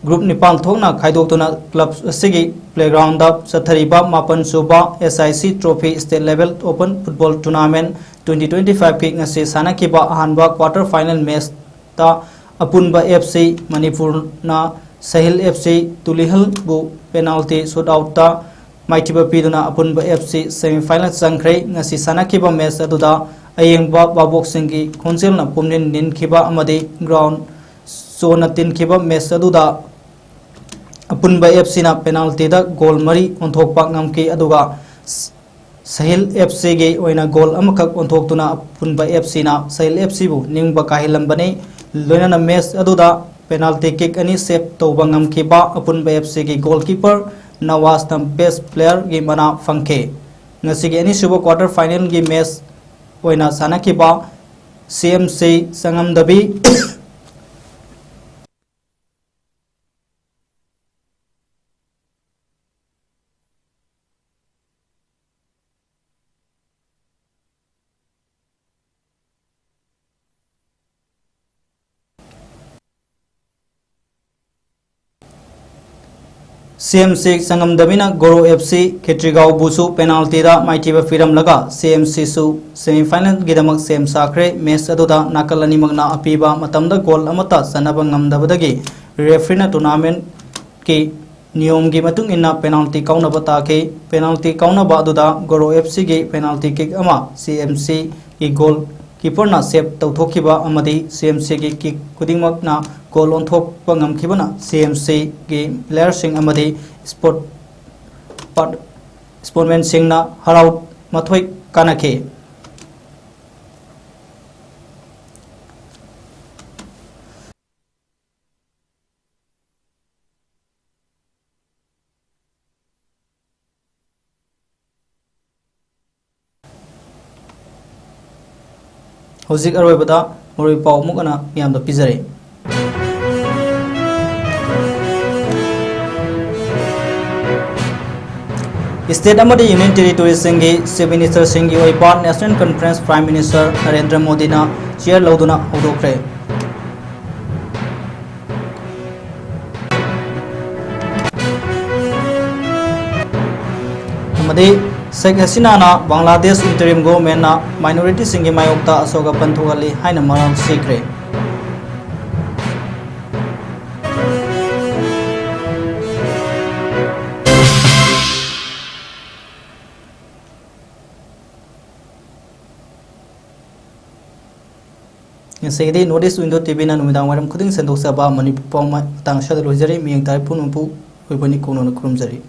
group ꯅꯤꯄꯥꯟ ꯊꯣꯛꯅ ꯈꯥꯏꯗꯣꯛꯇꯨꯅ club ꯑꯁꯤꯒꯤ playgroundꯗ ꯆꯠꯊꯔꯤꯕ ꯃꯥꯄꯟ ꯁꯨꯕ S I C Trophy State Level Open Football Tournament twenty twenty fiveꯀꯤ ꯉꯁꯤ ꯁꯥꯟꯅꯈꯤꯕ ꯑꯍꯥꯟꯕ quarter final matchꯇ ꯑꯄꯨꯟꯕ F C ꯃꯅꯤꯄꯨꯔꯅ ꯁꯍꯤꯜ F C ꯇꯨꯂꯤꯍꯜꯕꯨ penalty shootoutꯇ ꯃꯥꯏꯊꯤꯕ ꯄꯤꯗꯨꯅ ꯑꯄꯨꯟꯕ F C semifinal ꯆꯪꯈ꯭ꯔꯦ꯫ ꯉꯁꯤ ꯁꯥꯟꯅꯈꯤꯕ match ꯑꯗꯨꯗ ꯑꯌꯦꯡꯕ ꯚꯥꯕꯣꯛꯁꯤꯡꯒꯤ ꯈꯣꯟꯖꯦꯜꯅ ꯄꯨꯝꯅꯤꯟ ꯅꯤꯟꯈꯤꯕ ꯑꯃꯗꯤ ground ꯆꯣꯟꯅ ꯇꯤꯟꯈꯤꯕ match ꯑꯗꯨꯗ ꯑꯄꯨꯟꯕ F Cꯅ penaltyꯗ goal ꯃꯔꯤ ꯑꯣꯟꯊꯣꯛꯄ ꯉꯝꯈꯤ, ꯑꯗꯨꯒ ꯁꯍꯤꯜ F Cꯒꯤ ꯑꯣꯏꯅ goal ꯑꯃꯈꯛ ꯑꯣꯟꯊꯣꯛꯇꯨꯅ ꯑꯄꯨꯟꯕ F Cꯅ ꯁꯍꯤꯜ F Cꯕꯨ ꯅꯤꯡꯕ ꯀꯥꯏꯍꯜꯂꯝꯕꯅꯤ꯫ ꯂꯣꯏꯅꯅ match ꯑꯗꯨꯗ penalty kick ꯑꯅꯤ save ꯇꯧꯕ ꯉꯝꯈꯤꯕ ꯑꯄꯨꯟꯕ F Cꯒꯤ goalkeeper ꯅꯋꯥꯖꯅ best playerꯒꯤ ꯃꯅꯥ ꯐꯪꯈꯤ꯫ ꯉꯁꯤꯒꯤ ꯑꯅꯤꯁꯨꯕ quarter finalꯒꯤ match ꯑꯣꯏꯅ ꯁꯥꯟꯅꯈꯤꯕ C M C ꯁꯪꯉꯝꯗꯕꯤ C M C ꯁꯪꯉꯝꯗꯕꯤꯅ ꯒꯣꯔꯣ F C ꯈꯦꯇ꯭ꯔꯤꯒꯥꯎꯕꯨꯁꯨ penaltyꯗ ꯃꯥꯏꯊꯤꯕ ꯄꯤꯔꯝꯂꯒ C M Cꯁꯨ semifinalꯒꯤꯗꯃꯛ ꯁꯦꯝ ꯁꯥꯈ꯭ꯔꯦ꯫ Match ꯑꯗꯨꯗ ꯅꯥꯀꯜ ꯑꯅꯤꯃꯛꯅ ꯑꯄꯤꯕ ꯃꯇꯝꯗ goal ꯑꯃꯠꯇ ꯆꯟꯅꯕ ꯉꯝꯗꯕꯗꯒꯤ refereeꯅ tournamentꯀꯤ ꯅꯤꯌꯣꯝꯒꯤ ꯃꯇꯨꯡ ꯏꯟꯅ penalty ꯀꯥꯎꯅꯕ ꯇꯥꯈꯤ꯫ Penalty ꯀꯥꯎꯅꯕ ꯑꯗꯨꯗ ꯒꯣꯔꯣ F Cꯒꯤ penalty kick ꯑꯃ C M Cꯒꯤ goalkeeperꯅ save ꯇꯧꯊꯣꯛꯈꯤꯕ ꯑꯃꯗꯤ C M Cꯒꯤ kick ꯈꯨꯗꯤꯡꯃꯛꯅ goal ꯑꯣꯟꯊꯣꯛꯄ ꯉꯝꯈꯤꯕꯅ C M Cꯒꯤ playerꯁꯤꯡ ꯑꯃꯗꯤ sport, sportsmanꯁꯤꯡꯅ ꯍꯔꯥꯎ ꯃꯊꯣꯏ ꯀꯥꯟꯅꯈꯤ꯫ ꯍꯧꯖꯤꯛ ꯑꯔꯣꯏꯕꯗ ꯃꯔꯨꯑꯣꯏꯕ ꯄꯥꯎ ꯑꯃꯨꯛ ꯍꯟꯅ ꯃꯤꯌꯥꯝꯗ ꯄꯤꯖꯔꯤ꯫ State ꯑꯃꯗꯤ Union Territoriesꯁꯤꯡꯒꯤ Chief Ministerꯁꯤꯡꯒꯤ ꯑꯣꯏꯕ National Conference Prime Minister Narendra ꯃꯣꯗꯤꯅ chair ꯂꯧꯗꯨꯅ ꯍꯧꯗꯣꯛꯈ꯭ꯔꯦ꯫ ꯑꯃꯗꯤ ꯁꯦꯈ ꯍꯁꯤꯅꯥꯅ ꯕꯪꯒ꯭ꯂꯥꯗꯦꯁ interim governmentꯅ minorityꯁꯤꯡꯒꯤ ꯃꯥꯌꯣꯛꯇ ꯑꯁꯣꯛ ꯑꯄꯟ ꯊꯣꯛꯍꯜꯂꯤ ꯍꯥꯏꯅ ꯃꯔꯥꯜ ꯁꯤꯈ꯭ꯔꯦ꯫ ꯉꯁꯤꯒꯤꯗꯤ North East Window TVꯅ ꯅꯨꯃꯤꯗꯥꯡ ꯋꯥꯏꯔꯝ ꯈꯨꯗꯤꯡ ꯁꯟꯗꯣꯛꯆꯕ ꯃꯅꯤꯄꯨꯔ ꯄꯥꯎ ꯃꯇꯥꯡ ꯑꯁꯤꯗ ꯂꯣꯏꯖꯔꯤ꯫ ꯃꯤꯌꯦꯡ ꯇꯥꯔꯤ ꯄꯨꯝꯅꯃꯛꯄꯨ ꯑꯣꯏꯕꯅꯤ ꯀꯣꯡꯅꯣꯟꯅ ꯈꯨꯔꯨꯝꯖꯔꯤ꯫